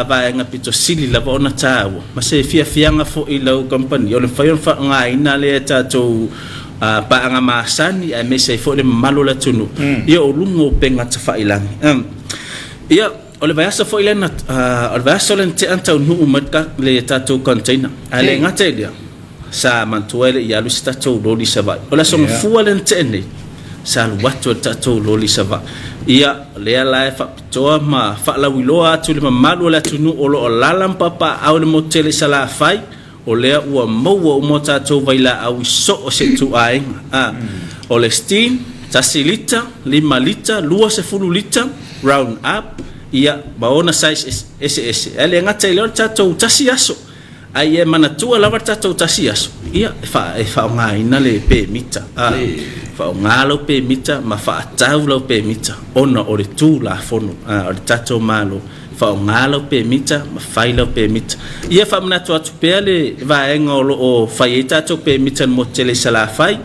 S7: vaega pito sili lava ona taua, ma se fiafiaga foi i lau kamupani, o le mafai ona faaaogaina lea e tatou paaga masani aemaise ai foi le mamalu o le atunuu, ia o luga o upega tafailagi. Ia, O le vaiaso foi lea na, o le vaiaso lea na tea na taunuu mai le tatou container. Ae le gata i lea, sa manatua e le i alu se tatou loli i Savaii. O le aso Gafua lea na tea nei, sa alu atu ai le tatou loli i Savaii. Ia, o lea la e faapitoa ma faalauiloa atu i le mamalu o le atunuu o lo o alaala ma papaaao i le motu tele i Salafai, O lea ua maua uma tatou vailaau i so o se ituaiga. A, o le steam, tasi lita, lima lita, 20 lita, round up, ia, ma ona size eseese. Ae le gata i lea o le tatou tasi aso. A ia e manatua lava le tatou tasi aso, ia, e faa, e faaaogaina le pemita. A, faaaoga lau pemita ma faatau lau pemita ona o le Tulafono a o le tatou Malo. Faaaoga lau pemita ma fai lau pemita. Ia faamanatu atu pea le vaega o lo o fai ai tatou pemita i le motu tele i Salafai.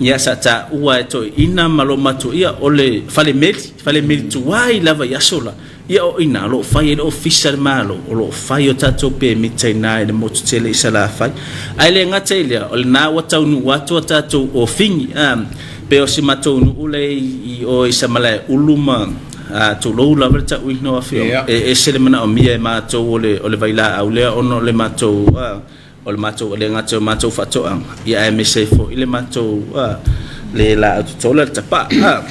S7: Ia sa taua e toeaiina ma lou matua, ia o le fale meli, fale meli tuai lava i aso la. Ia o i ina o lo o fai ai le ofisa a le Malo, o lo o fai o tatou pemita i ina i le motu tele i Salafai. Ae le gata i lea, o lena ua taunuu atu a tatou ofigi, pei o si matou nuu lea i o i Samalaeulu ma A, tulou lava le tauina o afioaga. E ese le manaomia e matou o le, o le vailaau lea ona o le matou, a, o le matou, e le gata i o matou faatoaga, ia aemaise ai foi le matou, a, le laau totola, le tapaa. A,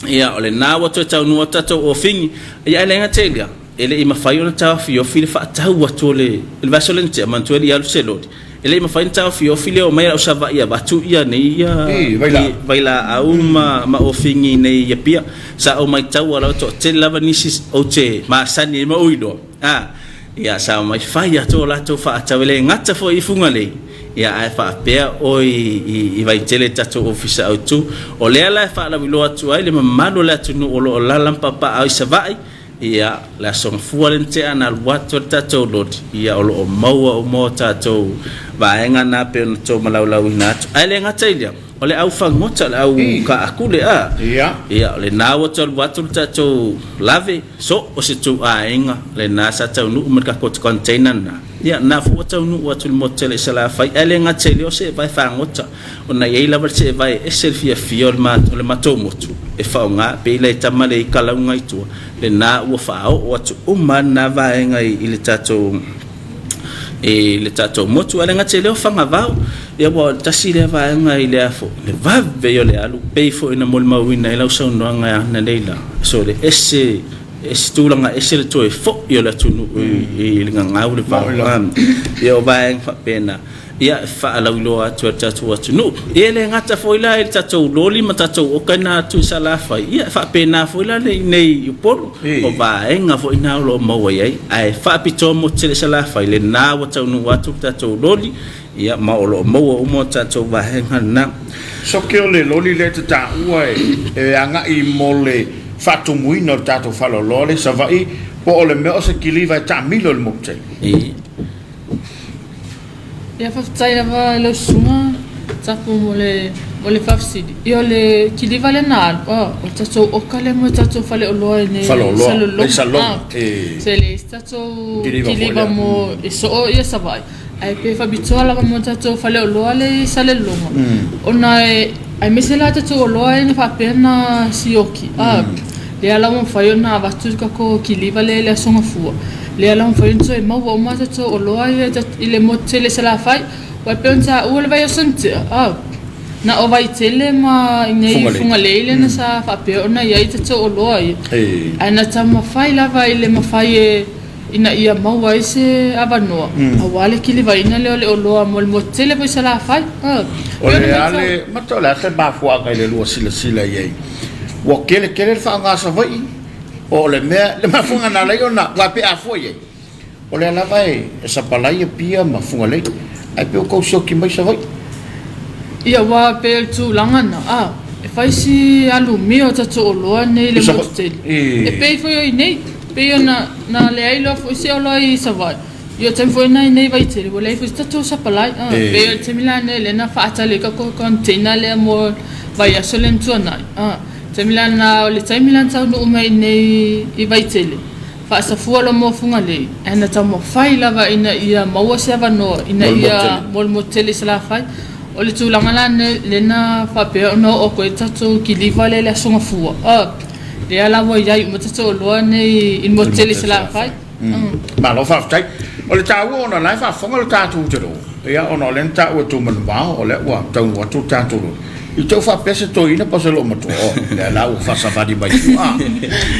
S7: ia, o lena ua toe taunuu atu tatou ofigi, ia ae le gata i lea, e le i mafai ona taofiofi le faatau atu o le, i le vaiaso lea na tea, manatua e le i alu se loli, E le i mafai ona taofiofi le omai a lau Savaii e avatu ia nei ia vailaau ma ma ofigi nei i Apia. Sa ou maitaua lava toatele lava nisi ou te masani ai ma ou iloa, a ia sa omai fai atu o latou faatau e le gata foi i Fugalei, ia ae faapea o i Vaitele i tatou ofisa autu. O lea la e faalauiloa atu ai le mamalu o le atunuu o lo o alaala ma papaaao i Savaii, Ia, le Aso Gafua lea na tea na alu atu ai le tatou loli, ia o lo o maua uma o tatou vaega na pei ona tou malaulauina atu. Ae le gata i lea, o le au fagota, o le au kaakule a. Ia, o lena ua talu atu le tatou lave, so o se ituaiga lena sa taunuu ma le tatou container lena. Ia, lena foi ua taunuu atu i le motu tele i Salafai. Ae le gata i lea, o seevae fagota, ona e i ai lava le seevae e ese le fiafia o le matou motu e faaaoga, pei la e tama le i kalauga i tua, lena ua faaoo atu uma lava lena vaega i le tatou i le tatou motu. Ae le gata i lea o Fagavao, ia aua o le tasi lea vaega i le afo, le vave ia o le alu, pei foi ona molimauina ai lau saunoaga ananei la, so le ese, ese tulaga ese le toe foi o le atunuu i le gagau le vao. Ia o vaega faapena. Ia, e faalauiloa atu e le tatou atunuu. Ia e le gata foi la i le tatou loli ma tatou oka i na atu i Salafai, ia e faapena foi la le inei i Upolu, o vaega foi na o lo o maua i ai. Ae faapitoa mo tele Salafai, lena ua taunuu atu le tatou loli, ia ma o lo o maua uma o tatou vaega lena.
S5: Soke o le loli lea e te taua e agai mo le faatumuina o le tatou faleoloa lea i Savaii, po o le mea o se kiliva e taamilo i le motu tele?
S6: Ia faafetai lava i lau susuga Tapu mo le mo le faafesili. Ia o le kiliva lea na alu, o le tatou oka lea mo le tatou faleoloa i inei i Salelologa. Se leai se tatou kiliva mo e soo ia Savaii, ae pe faapitoa lava mo le tatou faleoloa lea i Salelologa, ona e aemaise la tatou oloa ia na faapea ona sioki, lea la ua mafai ona avatu le tatou kiliva lea i le Aso Gafua. Lea la ua mafai ona toe maua uma a tatou oloa ia i le motu tele i Salafai. Aua e pei ona taua le vaiaso na tea, au, na o Vaitele ma i inei i Fugalei lea na sa faapea ona i ai tatou oloa ia. Ae na taumafai lava i le mafai e ina ia maua ai se avanoa aua le kilivaina lea o le oloa mo le motu tele foi i Salafai.
S5: O le a le mata o le a se mafuaaga i le lua silasila i ai? Ua tele tele le faaaoga a Savaii O le mea, le mafuaaga na ala ai ona, aua pe a fua i ai, o lea lava e sapalai Apia ma Fugalei, ae pei ua tau sioki mai Savaii.
S6: Ia, aua pei o le tulaga lena, a, e fai si alumia o tatou oloa nei i le motu tele, e pei foi o i inei, pei ona na leai loa foi se oloa i Savaii, ia o le taimi foi lena i inei i Vaitele, ua leai foi se tatou sapalai, a, pei o le taimi la lenei lea na faatali ai tatou container lea mo le vaiaso lea na tuanai, a. Taimi la na o le taimi la na taunuu mai inei i Vaitele, faasafua loa mo Fugalei, ae na taumafai lava ina ia maua se avanoa ina ia mo le motu tele i Salafai. O le tulaga la lea na faapea ona oo atu ai le tatou kiliva lea i le Aso Gafua, lea la ua i ai uma tatou oloa nei i le motu tele i Salafai.
S5: Malo faafetai. O le taua ona o la e faafofoga le tatou atunuu, ia ona o lea na taua e Tumanuvao, o lea ua taunuu atu le tatou loli. I te i ua faapea se toeaina po o se loomatua, oh, lea la ua faasavali mai tua.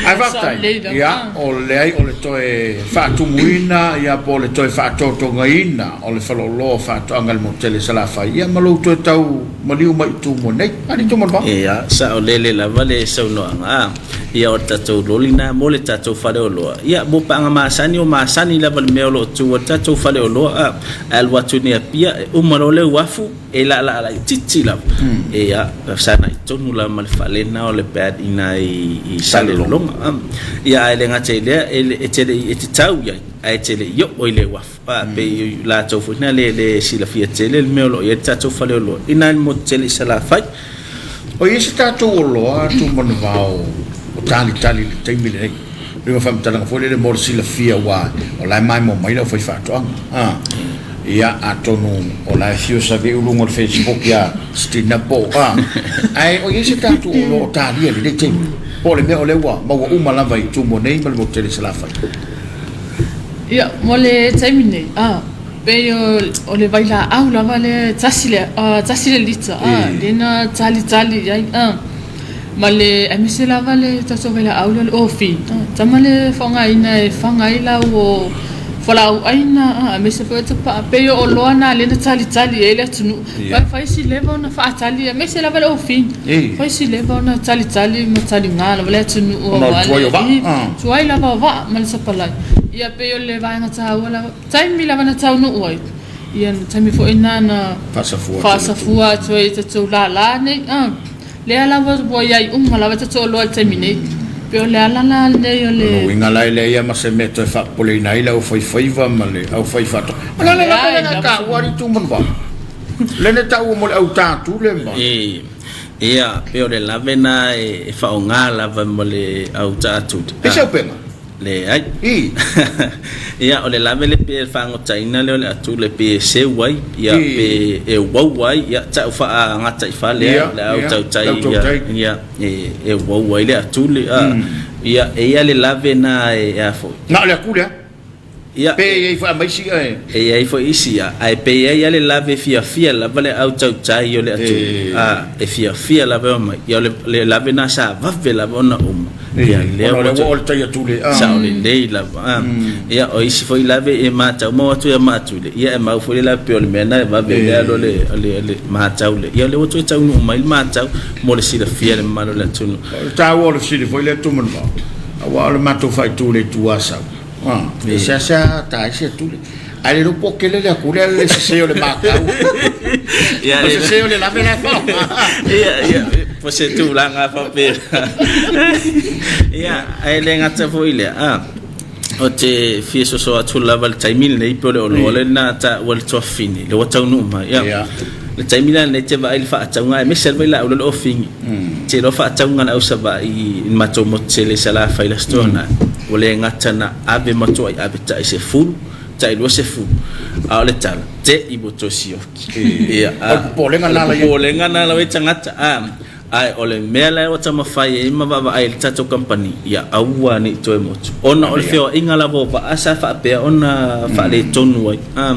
S5: Ae faafetai, ia, o leai o le toe faatumuina, ia, po o le toe faatotogaina o le faleoloa o faatoaga i le motu tele i Salafai, ia, ma lou toe tau maliu mai i Tumua nei. Alii Tumanuvao.
S7: Ia, saolele lava le saunoaga. Ia o le tatou loli lena mo le tatou faleoloa. Ia mo paaga masani o masani lava le mea o lo o tu ai le tatou faleoloa a ae alu atu nei Apia e uma loa le uafu e laalaa laitiiti lava. Ia sagai tonu lava ma le fale lena o le pad i ina i Salelologa. Ia ae le gata i lea e te le i e te tau i ai ae e te le i oo i le uafu. A pei o latou foi na le le silafia tele le mea o lo o i ai le tatou faleoloa i ina i le motu tele i Salafai.
S5: O i ai se tatou oloa tumanavao o talitali i le taimi lenei? Pei o faamatalaga foi lele mo le silafia aua o la e maimoa mai le aufaifaatoaga. A, ia, atonu o la e fiu savi i luga o le Facebook ia Stina po o a. Ae o i ai se tatou oloa o talia i lenei taimi? Po o le mea o lea ua maua uma lava i Tumua nei ma le motu tele i Salafai?
S6: Ia, mo le taimi nei, a, pei o le vailaau lava lea e tasi le, tasi le lita, a, lea na talitali i ai, a, ma le, aemaise lava le tatou vailaau lea o le ofi, a, tama le faaaogaina e faga ai lau o fualaau aina, a, aemaise foi o tapaa, pei o oloa na lea na talitali i ai le atunuu, aua e fai si leva ona faatali, aemaise lava le ofi, fai si leva ona talitali ma taliga lava le atunuu aua le, tuai lava o vaa ma le sapalai. Ia pei o le vaega taua lava, taimi lava na taunuu ai, ia taimi foi lena na faasafua atu ai i tatou lala nei, a, lea lava ua i ai uma lava tatou oloa i le taimi nei. Pei o le ala la lenei o le.
S5: O lona uiga la e leai lava ma se mea e toe faapopoleina ai le aufaifaiva ma le aufaifaatoaga. O le ala lava lea na taua alii Tumanuvao. Lea na taua mo le au tatule ma.
S7: Ia, pei o le lave na e faaaoga lava mo le au taatuli.
S5: E se upega?
S7: Leai.
S5: I.
S7: Ia, o le lave le pei e fagotaina lea o le atule pei e seu ai, ia, pe e uaua ai, ia, tau faagataifale ai, le au tautai, ia, ia, e uaua ai le atule, a. Ia, e i ai le lave na e a foi.
S5: Na o le atule lava?
S7: Ia,
S5: Pe i ai foi ma isi e.
S7: E i ai foi isi, ia, ae pe i ai lava le lave e fiafia lava le au tautai o le atule, a, e fiafia lava e omai. Ia, o le lave lena sa vave lava ona uma. Ia,
S5: lea ua oo le tai atule, a.
S7: Sao lelei lava, a. Ia, o isi foi lave e matau mau atu ia ma atule, ia e mau foi le lave pei o le mea lena e vave ai le alu a le matau lea. Ia, o lea ua toe taunuu mai le matau mo le silafia e le mamalu o le atunuu.
S5: O le taua o le fesili foi lea Tumanuvao, aua o le matou faaitu i le Itu Asau, E seasea ta ai se atule. Ae le iloa po o kele le atule ae le sese o le matau.
S7: Ia,
S5: O sese o le lave la e faaaoga.
S7: Ia, ia, po se tulaga faapena. Ia, ae le gata foi i lea, a, ou te fia soso atu lava i le taimi lenei pe o le oloa lea na taua i le tuafafine, lea ua taunuu mai. Ia, le taimi la lenei e te vaai i le faatauga aemaise lava i lau lea o le ofigi. Te iloa faatauga a le au Savaii i le matou motu tele i Salafai i le Aso Toonai, ua le gata na ave matuai ave tai sefulu, tai 20, a o le tala, te i ua toe sioki. Ia,
S5: O le popolega
S7: na la i ai. O le popolega na la i ai tagata, a, ae o le mea la ua taumafai ai ma vaavaai i le tatou kamupani, ia aua ne i toe motu, ona o le feoaiga lava o vaa sa faapea ona faaletonu ai, a,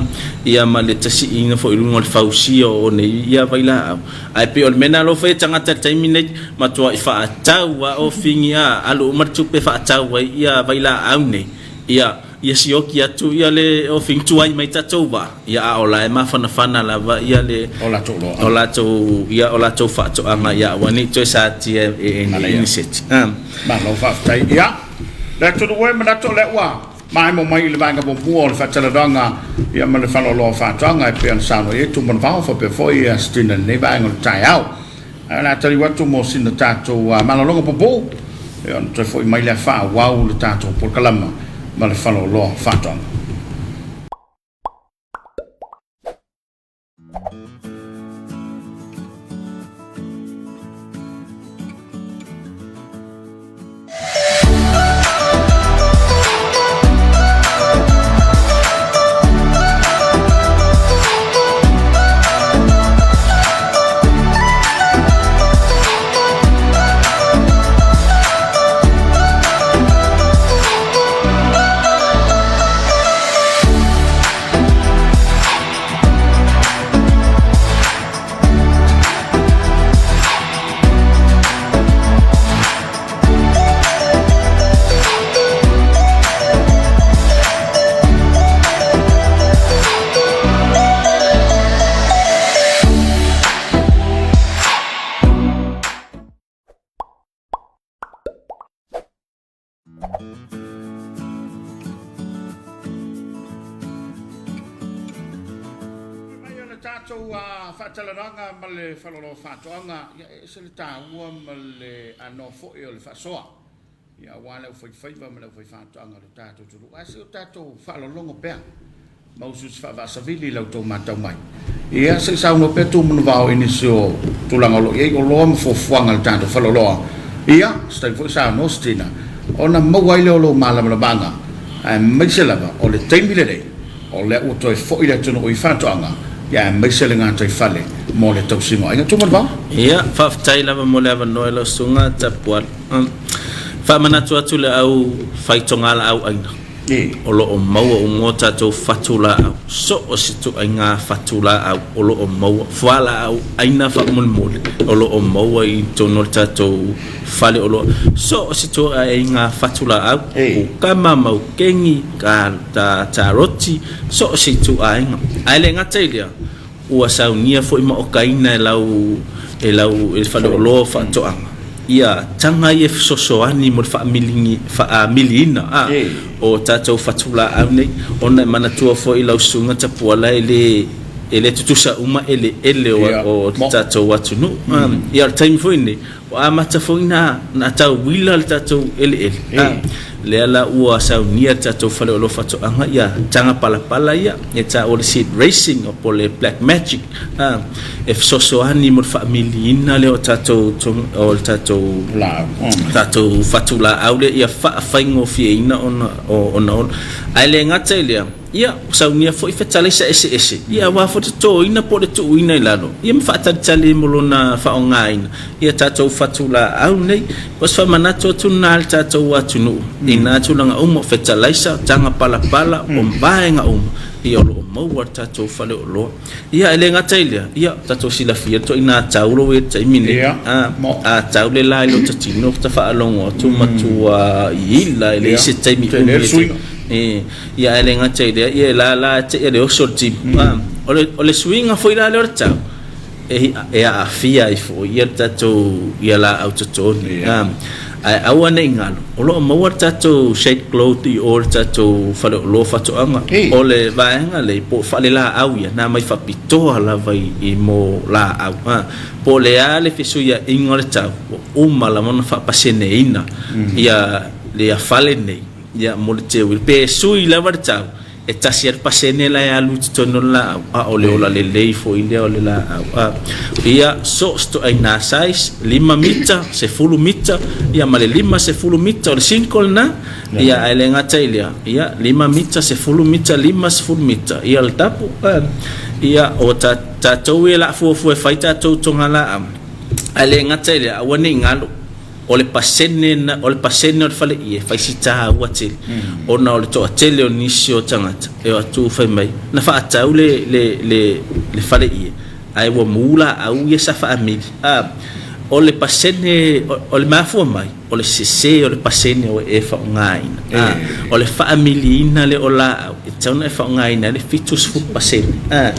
S7: ia ma le tasiiina foi i luga o le fausia o nei ia vailaau. Ae pei o le mea lena alofa ia tagata i le taimi nei, matuai faatau a ofigi a alu uma le tupe faatau ai ia vailaau nei, ia ia sioki atu ia le ofigi tuai mai tatou vaa, ia a o la e mafanafana lava ia le
S5: O latou loa.
S7: o latou ia o latou faatoaga ia aua ne i toe satia e ni iniseti.
S5: Malo faafetai. Ia, le atunuu e manatu o lea ua Maemo mai i le vaega muamua o le faatalanoaga ia ma le faleoloa faatoaga e pei ona saunoa i ai Tumanavao faapea foi Stina i lenei vaega o le taeao. Ae o le a taliu atu mo sina tatou malologa puupuu ia ona toe foi mai lea faaauau le tatou polokalama ma le faleoloa faatoaga. Mai o le tatou faatalanoaga ma le faleoloa faatoaga, ia e ese le taua ma le anoa foi o le faasoa, ia aua le aufaifaiva ma le aufaifaatoaga o le tatou atunuu. Ae se i o tatou faalologo pea ma usiusi faavaasavili i la outou matau mai. Ia se i saunoa pea Tumanuvao i nisi o tulaga o lo o i ai oloa ma fuafuaga a le tatou faleoloa. Ia, se taimi foi saunoa Stina, ona maua ai lea o lou malamalamaga, aemaise lava o le taimi lenei o lea ua toe foi le atunuu i faatoaga, ia aemaise le gataifale mo le tausiga o aiga. Tumanuvao.
S7: Ia, faafetai lava mo le avanoa i lau susuga Tapuala. Faamanatu atu i le au faitogalaau aina. O lo o maua uma o tatou fatulaau, so o se ituaiga fatulaau o lo o maua, fualaau aina faamolemole o lo o maua i totonu o le tatou fale oloa, so o se ituaiga fatulaau, kukama, maukeni, karoti, so o se ituaiga. Ae le gata i lea, Ua saunia foi ma okaina e lau e lau e le faleoloa o faatoaga ia taga ia e fesoasoani mo le faamiligi faamiliina a o tatou fatulaau nei ona e manatua foi lau susuga Tapuala e le e le tutusa uma eleele o le tatou atunuu. Ia o le taimi foi lenei, ua amata foi ona tauila le tatou eleele, lea la ua saunia e le tatou faleoloa faatoaga ia taga palapala ia e taua o le seed racing po o le black magic e fesoasoani mo le faamiliina lea o tatou o le tatou tatou fatulaau lea ia faafaigofieina ona ona ola. Ae le gata i lea, Ia, ua saunia foi fetalaisa eseese, ia aua foi le totoina po o le tuuina i lalo, ia ma faatalitali mo lona faaaogaina ia tatou fatulaau nei. O se faamanatu atu lena a le tatou atunuu i na tulaga uma, o fetalaisa, taga palapala, o vaega uma, ia o lo o maua i le tatou faleoloa. Ia, e le gata i lea, ia, tatou silafia le ituaiga taulo ua i ai i le taimi nei. A tau le la i lota tino, ta faalogo atu matua ila, e leai se taimi umi e. Ia ae le gata i lea, ia e lala e teia le oso o le timu. O le, o le suiga foi la lea o le tau, e, e aafia ai foi ia le tatou, ia laau totogi. Ae aua ne i galo, o lo o maua le tatou shade cloth i o i le tatou faleoloa faatoaga. O le vaega lea, po o falelaau ia, na aumai faapitoa lava i, i mo laau. Po o le a le fesuiaiga o le tau, ua uma lava ona faapaseneina ia le fale nei. Ia, mo le teuila. Pe sui lava le tau, e tasi lava le pasene la e alu i totonu o le laau, a o le ola lelei foi lea o le laau. A, ia, so o se ituaiga size, lima mita, sefulu mita, ia ma le 50 mita, o le single lena, ia, ae le gata i lea, ia, lima mita, sefulu mita, 50 mita, ia le tapu. A, ia, o ta, tatou ia o le a fuafua e fai tatou togalaau, ae le gata i lea, aua ne i galo. O le pasene na, o le pasene o le faleie e fai si taua tele, ona o le toatele o nisi o tagata e o atu fai mai, na faatau le, le, le, le faleie, ae ua mu laau ia sa faamili. A, o le pasene, o, o le mafua mai, o le sese o le pasene o e faaaogaina. A, o le faamiliina lea o laau, e tatau ona e faaaogaina ai le 70%. A,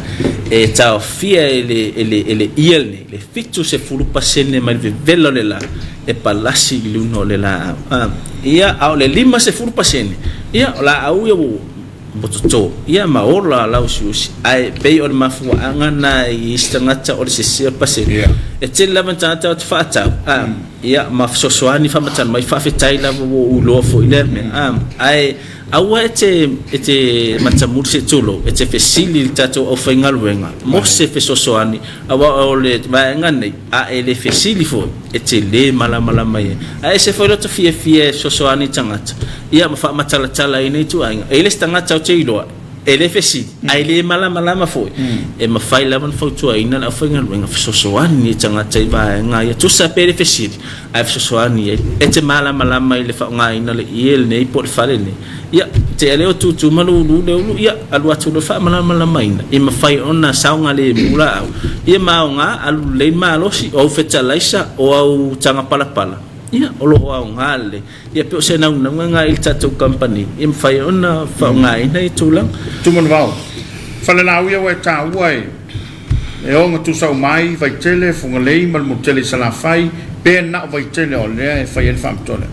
S7: e taofia e le, e le, e le ia lenei, le 70% mai le vevela o le la e palasi i luga o le laau. A, ia, a o le 50%, ia, o laau ia ua toto, ia, ma ola lauusiusi. Ae pei o le mafuaaga na i isi tagata o le sese o le pasene. E tele lava ni tagata o te faatau, a, ia, ma fesoasoani faamatala mai, faafetai lava ua ou iloa foi lea mea. A, ae Aua e te, e te matamuli se tulou, e te fesili i le tatou aufaigaluega mo se fesoasoani, aua o le vaega nei, a e le fesili foi, e te le malamalama i ai. Ae ese foi lota fiafia e fesoasoani i tagata, ia ma faamatalatala ai nei ituaiga. E i ai le isi tagata ou te iloa, e le fesili, ae le malamalama foi, e mafai lava ona fautuaina le aufaigaluega fesoasoani i tagata i vaega ia, tusa pe le fesili, ae fesoasoani ai. E te malamalama i le faaaogaina o le ie lenei po o le fale lenei, ia, tea lea o Tūtū ma Lulu le ulu, ia, alu atu loa faamalamalamaina, i mafai ona saogalemu laau, ia ma aoga, alu lelei le malosi, o au fetalaisa, o au taga palapala, ia, o lo o aoga lelei. Ia, pei o se naunauga lena i le tatou kamupani, ia mafai ona faaaogaina ia tulaga.
S5: Tumanavao, Falelaau ia ua e taua e. E ogatusa uma ai Vaitele, Fugalei ma le Motele i Salafai, pe na o Vaitele o lea e fai ai le faamatoa lea.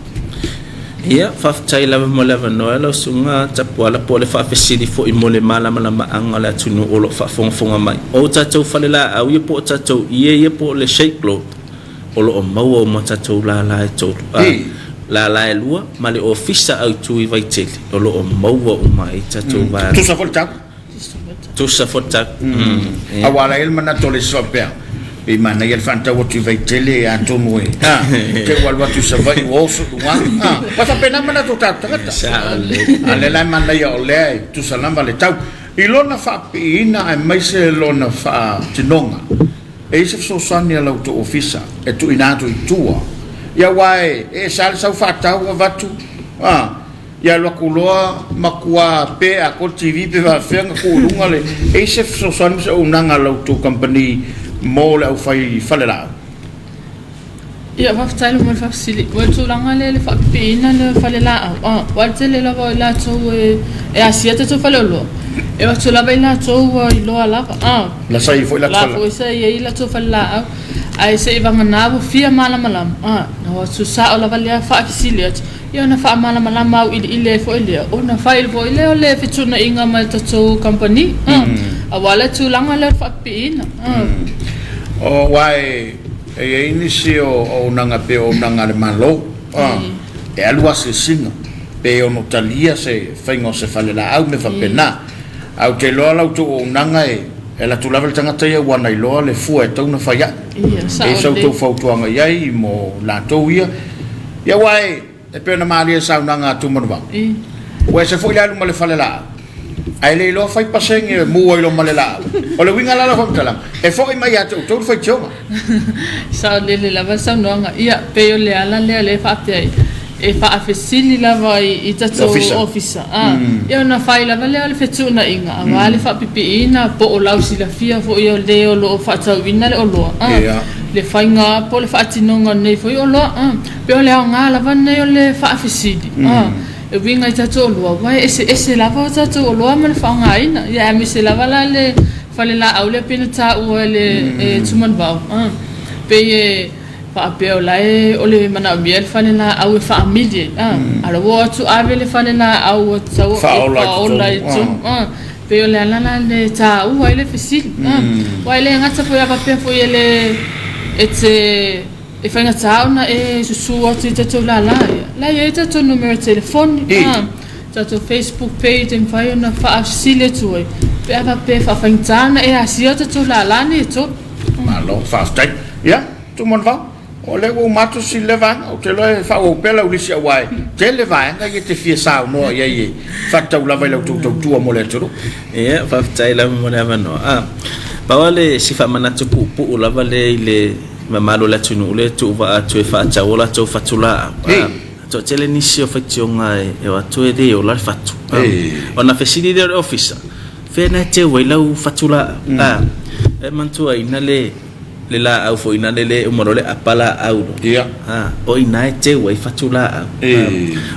S7: Ia, faafetai lava mo le avanoa lau Susuga Tapuala po o le faafesili foi mo le malamalamaaga o le atunuu o lo o faafogafoga mai. O tatou falelaau ia po o tatou ie ia po o le shade cloth, o lo o maua uma tatou lala e tolu, a, lala e lua ma le ofisa autu i Vaitele, o lo o maua uma ai tatou vaega.
S5: Tusa foi le tau.
S7: Tusa foi le tau.
S5: Aua la e i ai le manatu o le isi faapea, pei manaia le faatau atu i Vaitele atonu e, ha, te ua alu atu i Savaii ua oso i luga, ha, ua faapena manatu o tatou tagata.
S7: Sao lelei.
S5: A o lea la e manaia o lea e tusa lava le tau. I lona faapiiina aemaise lona faatinoga, e i ai se fesoasoani a la outou ofisa e tuuina atu i tua, ia aua e ese lava le sau faatau avatu, ha, Ia alu atu loa matua pe atoa le TV pe faafefea ona tuu i luga le e i ai se fesoasoani ma se auaunaga a la outou kamupani mo le aufai falelaau?
S6: Ia faafetai lava mo le faafesili. O le tulaga lea i le faapipiina le falelaau, aua o le tele lava o i latou e asia tatou faleoloa, e o atu lava i latou ua iloa lava.
S5: La sa i ai foi latou
S6: La foi sa i ai latou falelaau, ae seivagana ua fia malamalama, na o atu sao lava lea faafesili atu. Ia ona faamalamalama auiliili ai foi lea, ona fai foi lea o le fetuunaiga ma le tatou kamupani. Aua le tulaga lea o le faapipiina.
S5: Aua e i ai nisi o auaunaga pei o auaunaga a le Malo, e alu asiasiga pe ono talia se faiga o se falelaau, mea faapena. Ae ou te iloa la outou auaunaga e alu atu lava le tagata ia ua na iloa le fua e tatau ona fai ai. E i ai sa outou fautuaga i ai mo latou ia. Ia aua e pei ona malie i le saunoaga a Tumanuvao, ua ese foi le alu ma le falelaau, ae le iloa fai pasene e mu ai loa ma le laau. O le uiga la o lau faamatalaga, e foi mai ia te outou le faitioga.
S6: Saolele lava le saunoaga. Ia, pei o le ala lea o lea e faapea ai, e faafesili lava i tatou ofisa, ia ona fai lava lea o le fetuunaiga aua le faapipiina po o lau silafia foi o le o lo o faatauina le oloa, le faiga po o le faatinoga o lenei foi oloa. Pei o le aoga lava lenei o le faafesili, e uiga i tatou oloa, aua e eseese lava o tatou oloa ma le faaaogaina, ia aemaise lava la le falelaau lea pei ona taua e le Tumanuvao, pei e faapea o la e o le manaomia le falelaau e faamili ai, a o la ua o atu ave le falelaau ua tatau e faaola i totonu. Pei o le ala la le taua ai le fesili, aua e le gata foi a faapea foi e le e te E faigata ona e susu atu i tatou lala ia. La e i ai tatou numera telefoni, tatou Facebook page e mafai ona faafesili atu ai pe a faapea e faafaigata ona e asia tatou lala nei e tolu.
S5: Malo, faafetai. Ia, Tumanuvao, o lea ua uma atu si lea vaega, ou te iloa e faaauau pea lau lisi aua e tele vaega ia e te fia saunoa i ai e faatatau lava i la outou tautua mo le atunuu.
S7: Ia, faafetai lava mo le avanoa. Pau lava le si faamanatu puupuu lava lea i le mamalu o le atunuu lea e tuuvaa atu e faatau o latou fatu laau. Toatele nisi o faitioga e o atu e le ola le fatu. Ona fesili lea o le ofisa, fea na e teu ai lau fatu laau? E manatuaina le le laau foi na le le uma loa le apa laau loa. O i ina e teu ai fatu laau.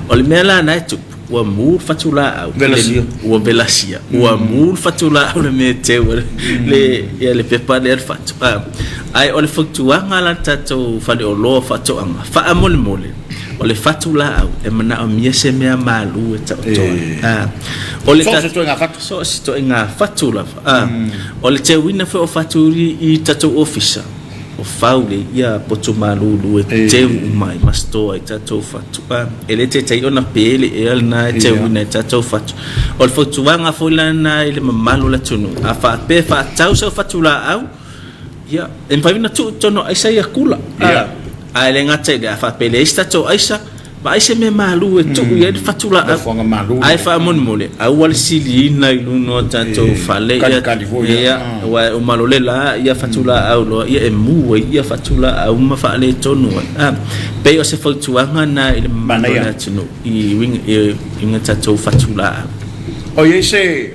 S7: O le mea la na e tupu, Ua mu le fatulaau.
S5: Velasia.
S7: Ua velasia. Ua mu le fatulaau le mea e teu ai le, ia le pepa lea le fatu. Ae o le fautuaga la le tatou faleoloa o faatoaga, faamolemole, o le fatulaau e manaomia se mea malu e taoto ai. O le
S5: So o se ituaiga fatu.
S7: So o se ituaiga fatu lava. O le teuina foi o fatu i tatou ofisa, o fau le ia poto malulu e teu uma ai ma store ai tatou fatu. E le taitai ona pe le ea lena e teuina ai tatou fatu. O le fautuaga foi la lena i le mamalu o le atunuu, a faapea e faatau sau fatu laau, ia, e mafai ona tuu i totonu o aisa ia kula. Ae le gata i lea, a faapea e leai se tatou aisa, Vaai se mea malu e tuu i ai le fatu laau. Ae faamolemole, aua le siliina i luga o tatou fale. Ia, aua e uma loa le la ia fatu laau loa, ia e mu ai ia fatu laau ma faaletonu ai. A, pei o se fautuaga lena i le mamalu o le atunuu i uiga tatou fatu laau.
S5: O i ai se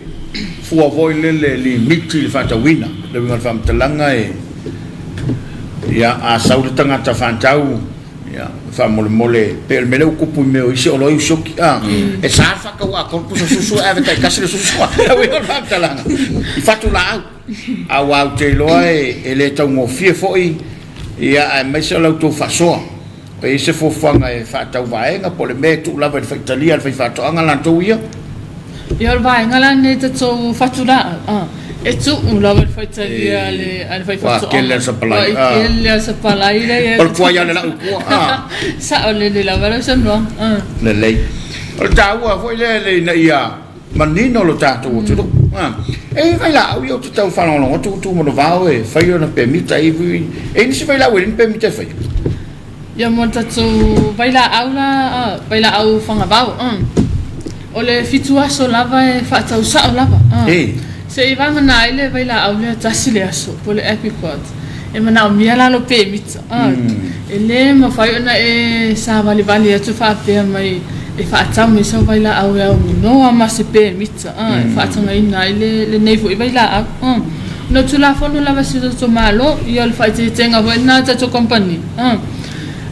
S5: fua foi lele limiti i le faatauina, le uiga o le faamatalaga e, ia, a sau le tagata faatau, Ia, faamolemole, pei o le mea lea ua tupu i mea o isi oloa i usioki, a, e sa le faatau atoa le pusa susu ae ave taitasi le susu. E uiga o le faamatalaga, i fatu laau. Aua ou te iloa e le taugofie foi, ia, aemaise o la outou faasoa. E i ai se fuafuaga e faatau vaega po o le mea e tuu lava i le faitalia a le faifaatoaga latou ia?
S6: Ia, o le vaega la lenei tatou fatu laau, a. E tuu lava le faitalia a le a le faifaatoaga.
S5: Ua tele le sapalai.
S6: Ua tele le sapalai lea i ai.
S5: O le tuai lava o le lau i tua.
S6: Sao lelei lava lau saunoaga.
S5: Lelei. O le taua foi lea ina ia manino lo tatou atunuu. E i ai vailaau ia ou te tau faalogologo atu Tumanuvao e fai ona pemita e i ai nisi vailaau e leai ni pemita e faia.
S6: Ia mo le tatou vailaau la, vailaau fagavao, o le fitu aso lava e faatau sao lava. Se i vagana ai le vailaau lea tasi le aso po o le apricot, e manaomia la lou pemita. E le mafai ona e savalivali atu faapea mai e faatau mai sau vailaau e aunoa ma se pemita e faatagaina ai lenei foi vailaau. No Tulafono lava si o tatou Malo, ia o le faaeteetega foi lena a tatou kamupani,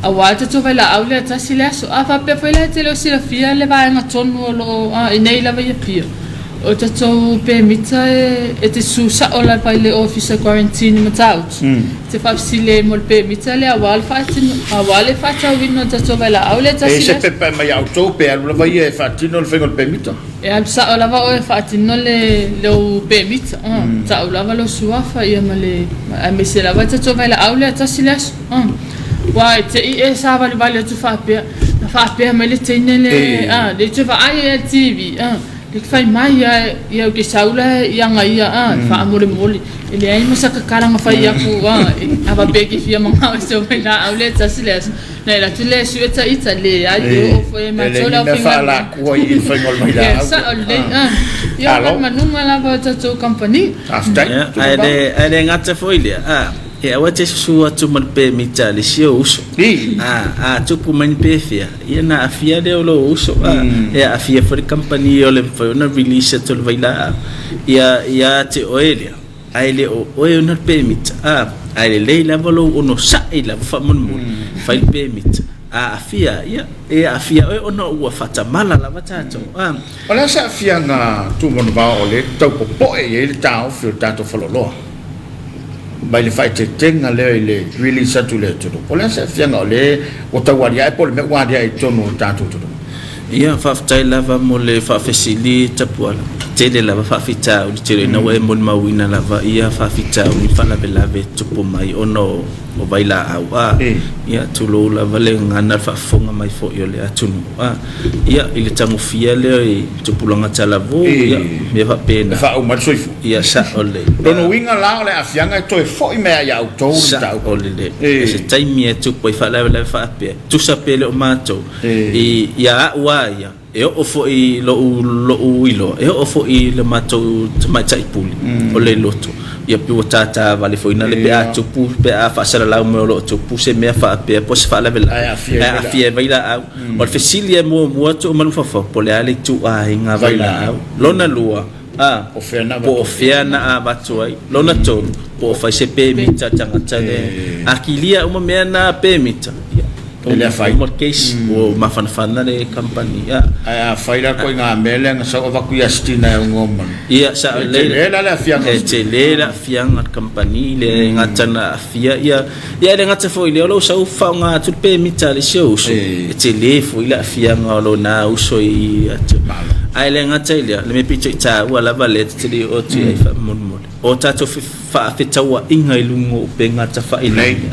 S6: aua tatou vailaau lea tasi le aso. A faapea foi la e te le o silafia le vaega tonu o lo o i nei lava i Apia, O tatou pemita e te su sa'o lava i le Ofisa Quarantine i Matautu e te faafesili ai mo le pemita lea aua le faatino aua le faatauina o tatou vailaau lea
S5: E i
S6: tasi
S5: se
S6: le aso.
S5: pepa e mai ia outou pe alu lava ia e faatino le faiga o le pemita?
S6: E alu sa'o lava oe e faatino le lou pemita ta'u lava lou suafa ia ma le aemaise lava tatou vailaau lea tasi le aso. Ua e te i e savalivali atu faapea, na faapea mai le teine le, a, le toe vaai ai i le TV, a, le fai mai a, ia ou te sau la i aga ia, a, faamolemole, e leai ma sa tatalaga fai aku, a, a faapea e te fia manao i se vailaau lea e tasi le aso, na alu atu lea e sue ta ita, leai, e oo foi e
S5: E leai
S6: matou
S5: ni
S6: le
S5: mea
S6: aufaigaluega.
S5: faalakua i i le faiga o le
S6: Ia,
S5: vailaau.
S6: sao lelei, a, ia o
S5: Malo.
S6: manumanuga lava o tatou kamupani.
S5: Faafetai.
S7: Ia, ae le, ae le gata foi lea, a, e aua e te susu atu ma le pemita a le isi ou uso. A, a tupu mai ni pefea, ia ona aafia lea o lou uso, a, e aafia foi le kamupani o le mafai ona release atu o le vailaau ia, ia te oe lea, ae le o oe ona le pemita, a, ae lelei lava lou onosai lava faamolemole, fai le pemita. A aafia, ia, e aafia oe ona ua faatamala lava tatou, a.
S5: O le a se aafiaga tumanuvao o lea e tau popoe i ai le taofi o le tatou faleoloa mai le faaeteetega lea i le release atu i le atunuu? O le a se aafiaga o lea ua tau aliae po o le mea ua aliae i totonu o le tatou atunuu?
S7: Ia, faafetai lava mo le faafesili Tapuala. Tele lava faafitauli, tele ina ua e molimauina lava ia faafitauli faalavelave e tupu mai ona o o vailaau a, ia, tulou lava le gagana le faafofoga mai foi o le atunuu a, ia, i le tagofia lea i tupulaga talavou, ia, mea faapena.
S5: E faauma ai le soifua.
S7: Ia, sao lelei.
S5: Lona uiga la o le aafiaga e toe foi mai lava ia outou le mataupu.
S7: Sao lelei. O se taimi e tupu ai faalavelave faapea, tusa pe le o matou, i, ia au lava ia, E oo foi i lou, lou iloa, e oo foi i le matou tamaitai pule o le loto, ia pei ua tātā vale foi na le pe a tupu, pe a faasalalau mai o lo o tupu se mea faapea po o se faalavelave, ae aafia ai vailaau. O le fesili e muamua tuumalufaufau, po o le a le ituaiga vailaau? Lona lua, a, po o fea na avatu ai? Lona tolu, po o fai se pemita tagata lea. A kilia uma mea na pemita, ia,
S5: E le afaina.
S7: Uma le case, ua mafanafana le company. Ia.
S5: Ae afai la koe ngā mea lea na sau avatu i Astina e aunoa ma.
S7: Ia, sa
S5: E
S7: lelei.
S5: tele la le afiaga.
S7: E tele le aafiaga a le company, le gata na aafia ia, ia e le gata foi i lea o lou sau faaaoga atu le pemita a le isi ou uso, e tele foi le aafiaga o lona uso i atu. Ae le gata i lea, le mea pito i taua lava lea e te le oo atu i ai faamolemole, o tatou faafetauaiga i luga o upega tafailagi,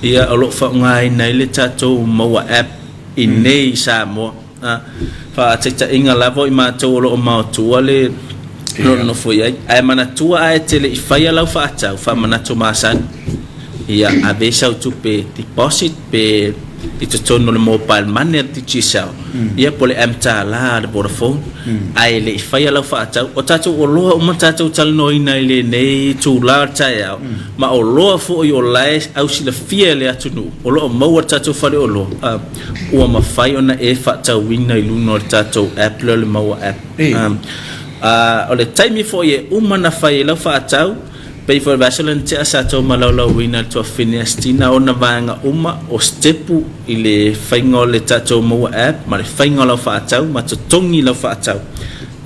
S7: ia o lo o faaaogaina ai le tatou Maua App i nei i Samoa. Faataitaiga lava o i matou o lo o maotua le lo nofo i ai, ae manatua a e te le i faia lau faatau faamanatu masani, ia ave sau tupe deposit pe i totonu o le mobile money a le Digicel, ia po o le M-Tala a le Vodafone, ae le i faia lau faatau. O tatou oloa uma tatou talanoaina i lenei itula o le taeao, ma oloa foi o la e ausilafia e le atunuu o lo o maua i le tatou faleoloa, ua mafai ona e faatauina i luga o le tatou app lea o le Maua App. O le taimi foi e uma ona fai ai lau faatau, pei foi o le vaiaso lea na tea sa tou malaulauina e le tuafafine Astina ona vaega uma o sitepu i le faiga o le tatou Maua App ma le faiga o lau faatau ma totogi lau faatau.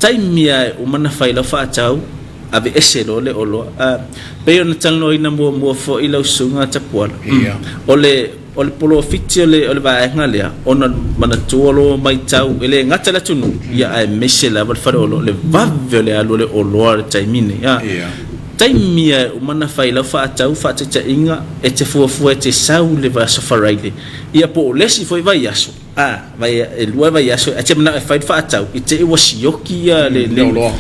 S7: Taimi lava e uma ona fai lau faatau, aveese loa le oloa. Pei ona talanoaina muamua foi lau susuga Tapuala, o le O le polofiti o le o le vaega lea, ona manatua lo maitau, e le gata le atunuu, ia aemaise lava le faleoloa, le vave o le alu o le oloa i le taimi nei. A, taimi lava e uma ona fai lau faatau faataitaiga, e te fuafua e te sau i le vaiaso Faraile, ia po o le isi foi vaiaso, A, vai, e lua vaiaso, ae te manao e fai le faatau, i te i ua sioki ia le, le
S5: oloa.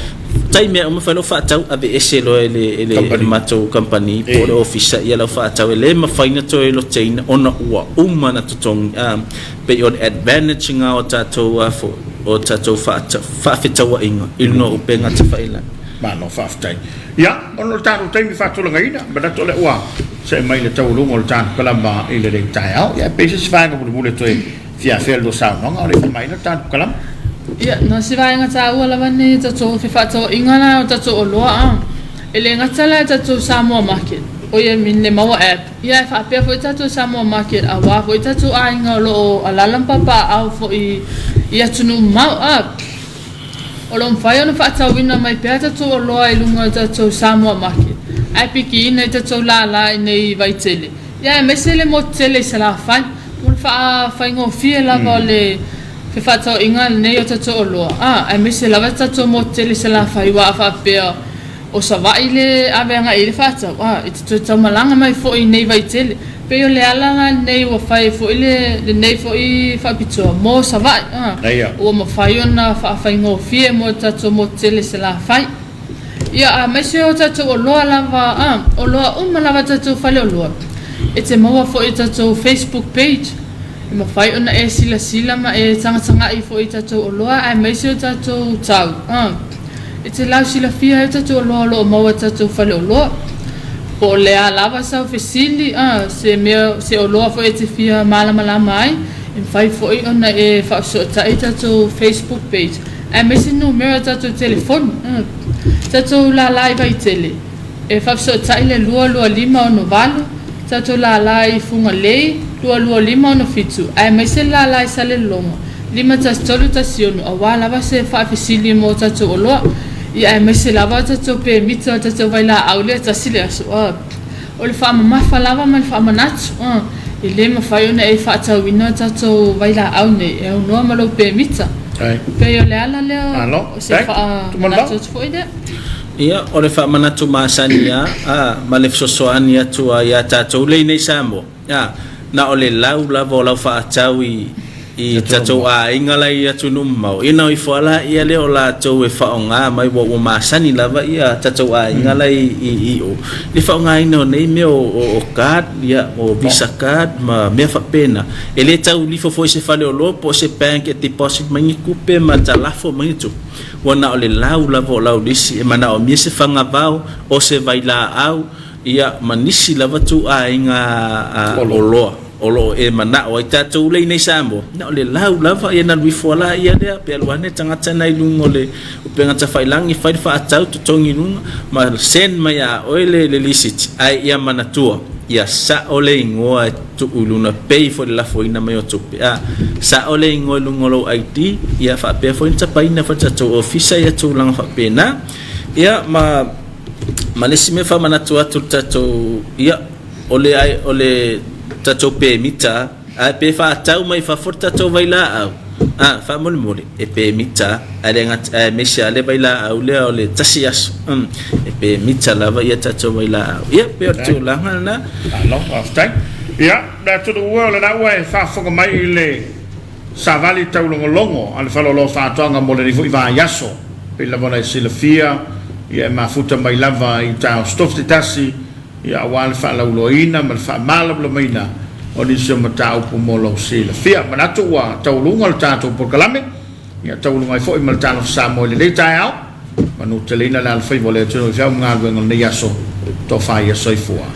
S7: Taimi e uma fai lau faatau, aveese loa e le, e le, e le matou kamupani po o le ofisa ia lau faatau, e le mafai ona toe loteina ona ua uma ona totogi. A, pei o le advantage lena o tatou a foi, o tatou faafetauaiga i luga o upega tafailagi.
S5: Malo faafetai. Ia, ona o le tatou taimi faatulagaina, manatu o lea ua see mai le taualuga o le tatou kalama i lenei taeao. Ia, pe i se isi vaega mulimuli e toe fia afea i le lua saunoaga, o le i faamaina le tatou kalama.
S6: Ia, na o se vaega taua lava lenei e tatou fefaatauaiga la o tatou oloa a. E le gata la i tatou Samoa Market, oi I mean le Maua App, ia e faapea foi tatou Samoa Market aua foi tatou aiga o lo o alaala ma papaaao foi i atunuu mamao a. O lo o mafai ona faatauina mai pea tatou oloa i luga o le tatou Samoa Market ae pikiina i tatou lala i nei i Vaitele, ia aemaise le motu tele i Salafai. Mo le faafaigofie lava o le fefaatauaiga lenei o tatou oloa, a, aemaise lava le tatou motu tele i Salafai aua a faapea O Savaii le ave agai i ai le faatau, a, e te toe taumalaga mai foi i nei Vaitele. Pei o le ala la lenei ua fai ai foi le, lenei foi faapitoa mo Savaii, a, ua mafai ona faafaigofie mo le tatou motu tele i Salafai. Ia, aemaise o tatou oloa lava, a, oloa uma lava a tatou faleoloa, e te maua foi i tatou Facebook page, e mafai ona e silasila ma e tagatagai foi i tatou oloa aemaise o tatou tau, a. E te lausilafia ai o tatou oloa o lo o maua i tatou faleoloa. Po o le a lava sau fesili, a, se mea, se oloa foi e te fia malamalama ai, e mafai foi ona e faafesootai i tatou Facebook page, aemaise numera o tatou telefoni, a. Tatou lala i Vaitele, e faafesootai le 22568, tatou lala i Fugalei, 22567, aemaise le lala i Salelologa, 51316 aua lava se faafesili mo tatou oloa, ia aemaise lava tatou pemita o tatou vailaau lea tasi le aso. O le faamamafa lava ma le faamanatu, e le mafai ona e faatauina tatou vailaau nei e aunoa ma lou pemita. Pei o le ala lea o se faamanatu atu foi lea.
S7: Ia, o le faamanatu masani lava ma le fesoasoani atu ia tatou lea i nei Samoa. A, na o le lau lava o lau faatau i, i tatou aiga la i atunuu mamao, ia na o ifo lava la ia lea o latou e faaaoga mai, ua, ua masani lava ia tatou aiga la i, i, i o, le faaaogaina o nei mea o, o, o card, ia, o visa card ma mea faapena. E le tau lifo foi i se faleoloa po o se bank e deposit mai ni tupe ma talafo mai ni tupe, ua na o le lau lava o lau lisi e manaomia se fagavao o se vailaau, Ia, ma nisi lava ituaiga oloa o lo o e manao ai tatou lea i nei Samoa, na o le lau lava, ia na alu ifo lava ia lea, pe alu ane tagata na i luga o le upega tafailagi fai le faatau, totogi i luga, ma send mai ia oe le, le lisiti, ae ia manatua, ia sao le igoa e tuu i luga, pay foi le lafoina mai o tupe, a, sao le igoa i luga o lou ID, ia faapea foi ona tapaina foi le tatou ofisa ia tulaga faapena, ia ma Ma le isi mea faamanatu atu le tatou, ia, o le, o le tatou pemita, ae pe faatau mai fafo le tatou vailaau, a, faamolemole, e pemita, ae le gata, aemaise lava le vailaau lea o le tasi aso, mm, e pemita lava ia tatou vailaau. Ia, pei o le tulaga lena.
S5: Malo, faafetai. Ia, le atunuu e o lena ua e faafofoga mai i le Savali taulogologo a le Faleoloa Faatoaga mo lenei foi vaiaso. Pei lava ona e silafia, ia e mafuta mai lava i taeao stofi te tasi, ia aua le faalauiloaina ma le faamalamalamaina o nisi o mataupu mo lou silafia. Manatu ua taualuga le tatou polokalame, ia taualuga ai foi ma le Talofa Samoa i lenei taeao. Manuteleina le alofaiva o le atunuu i feau ma galuega o lenei aso. Tofa ia soifua.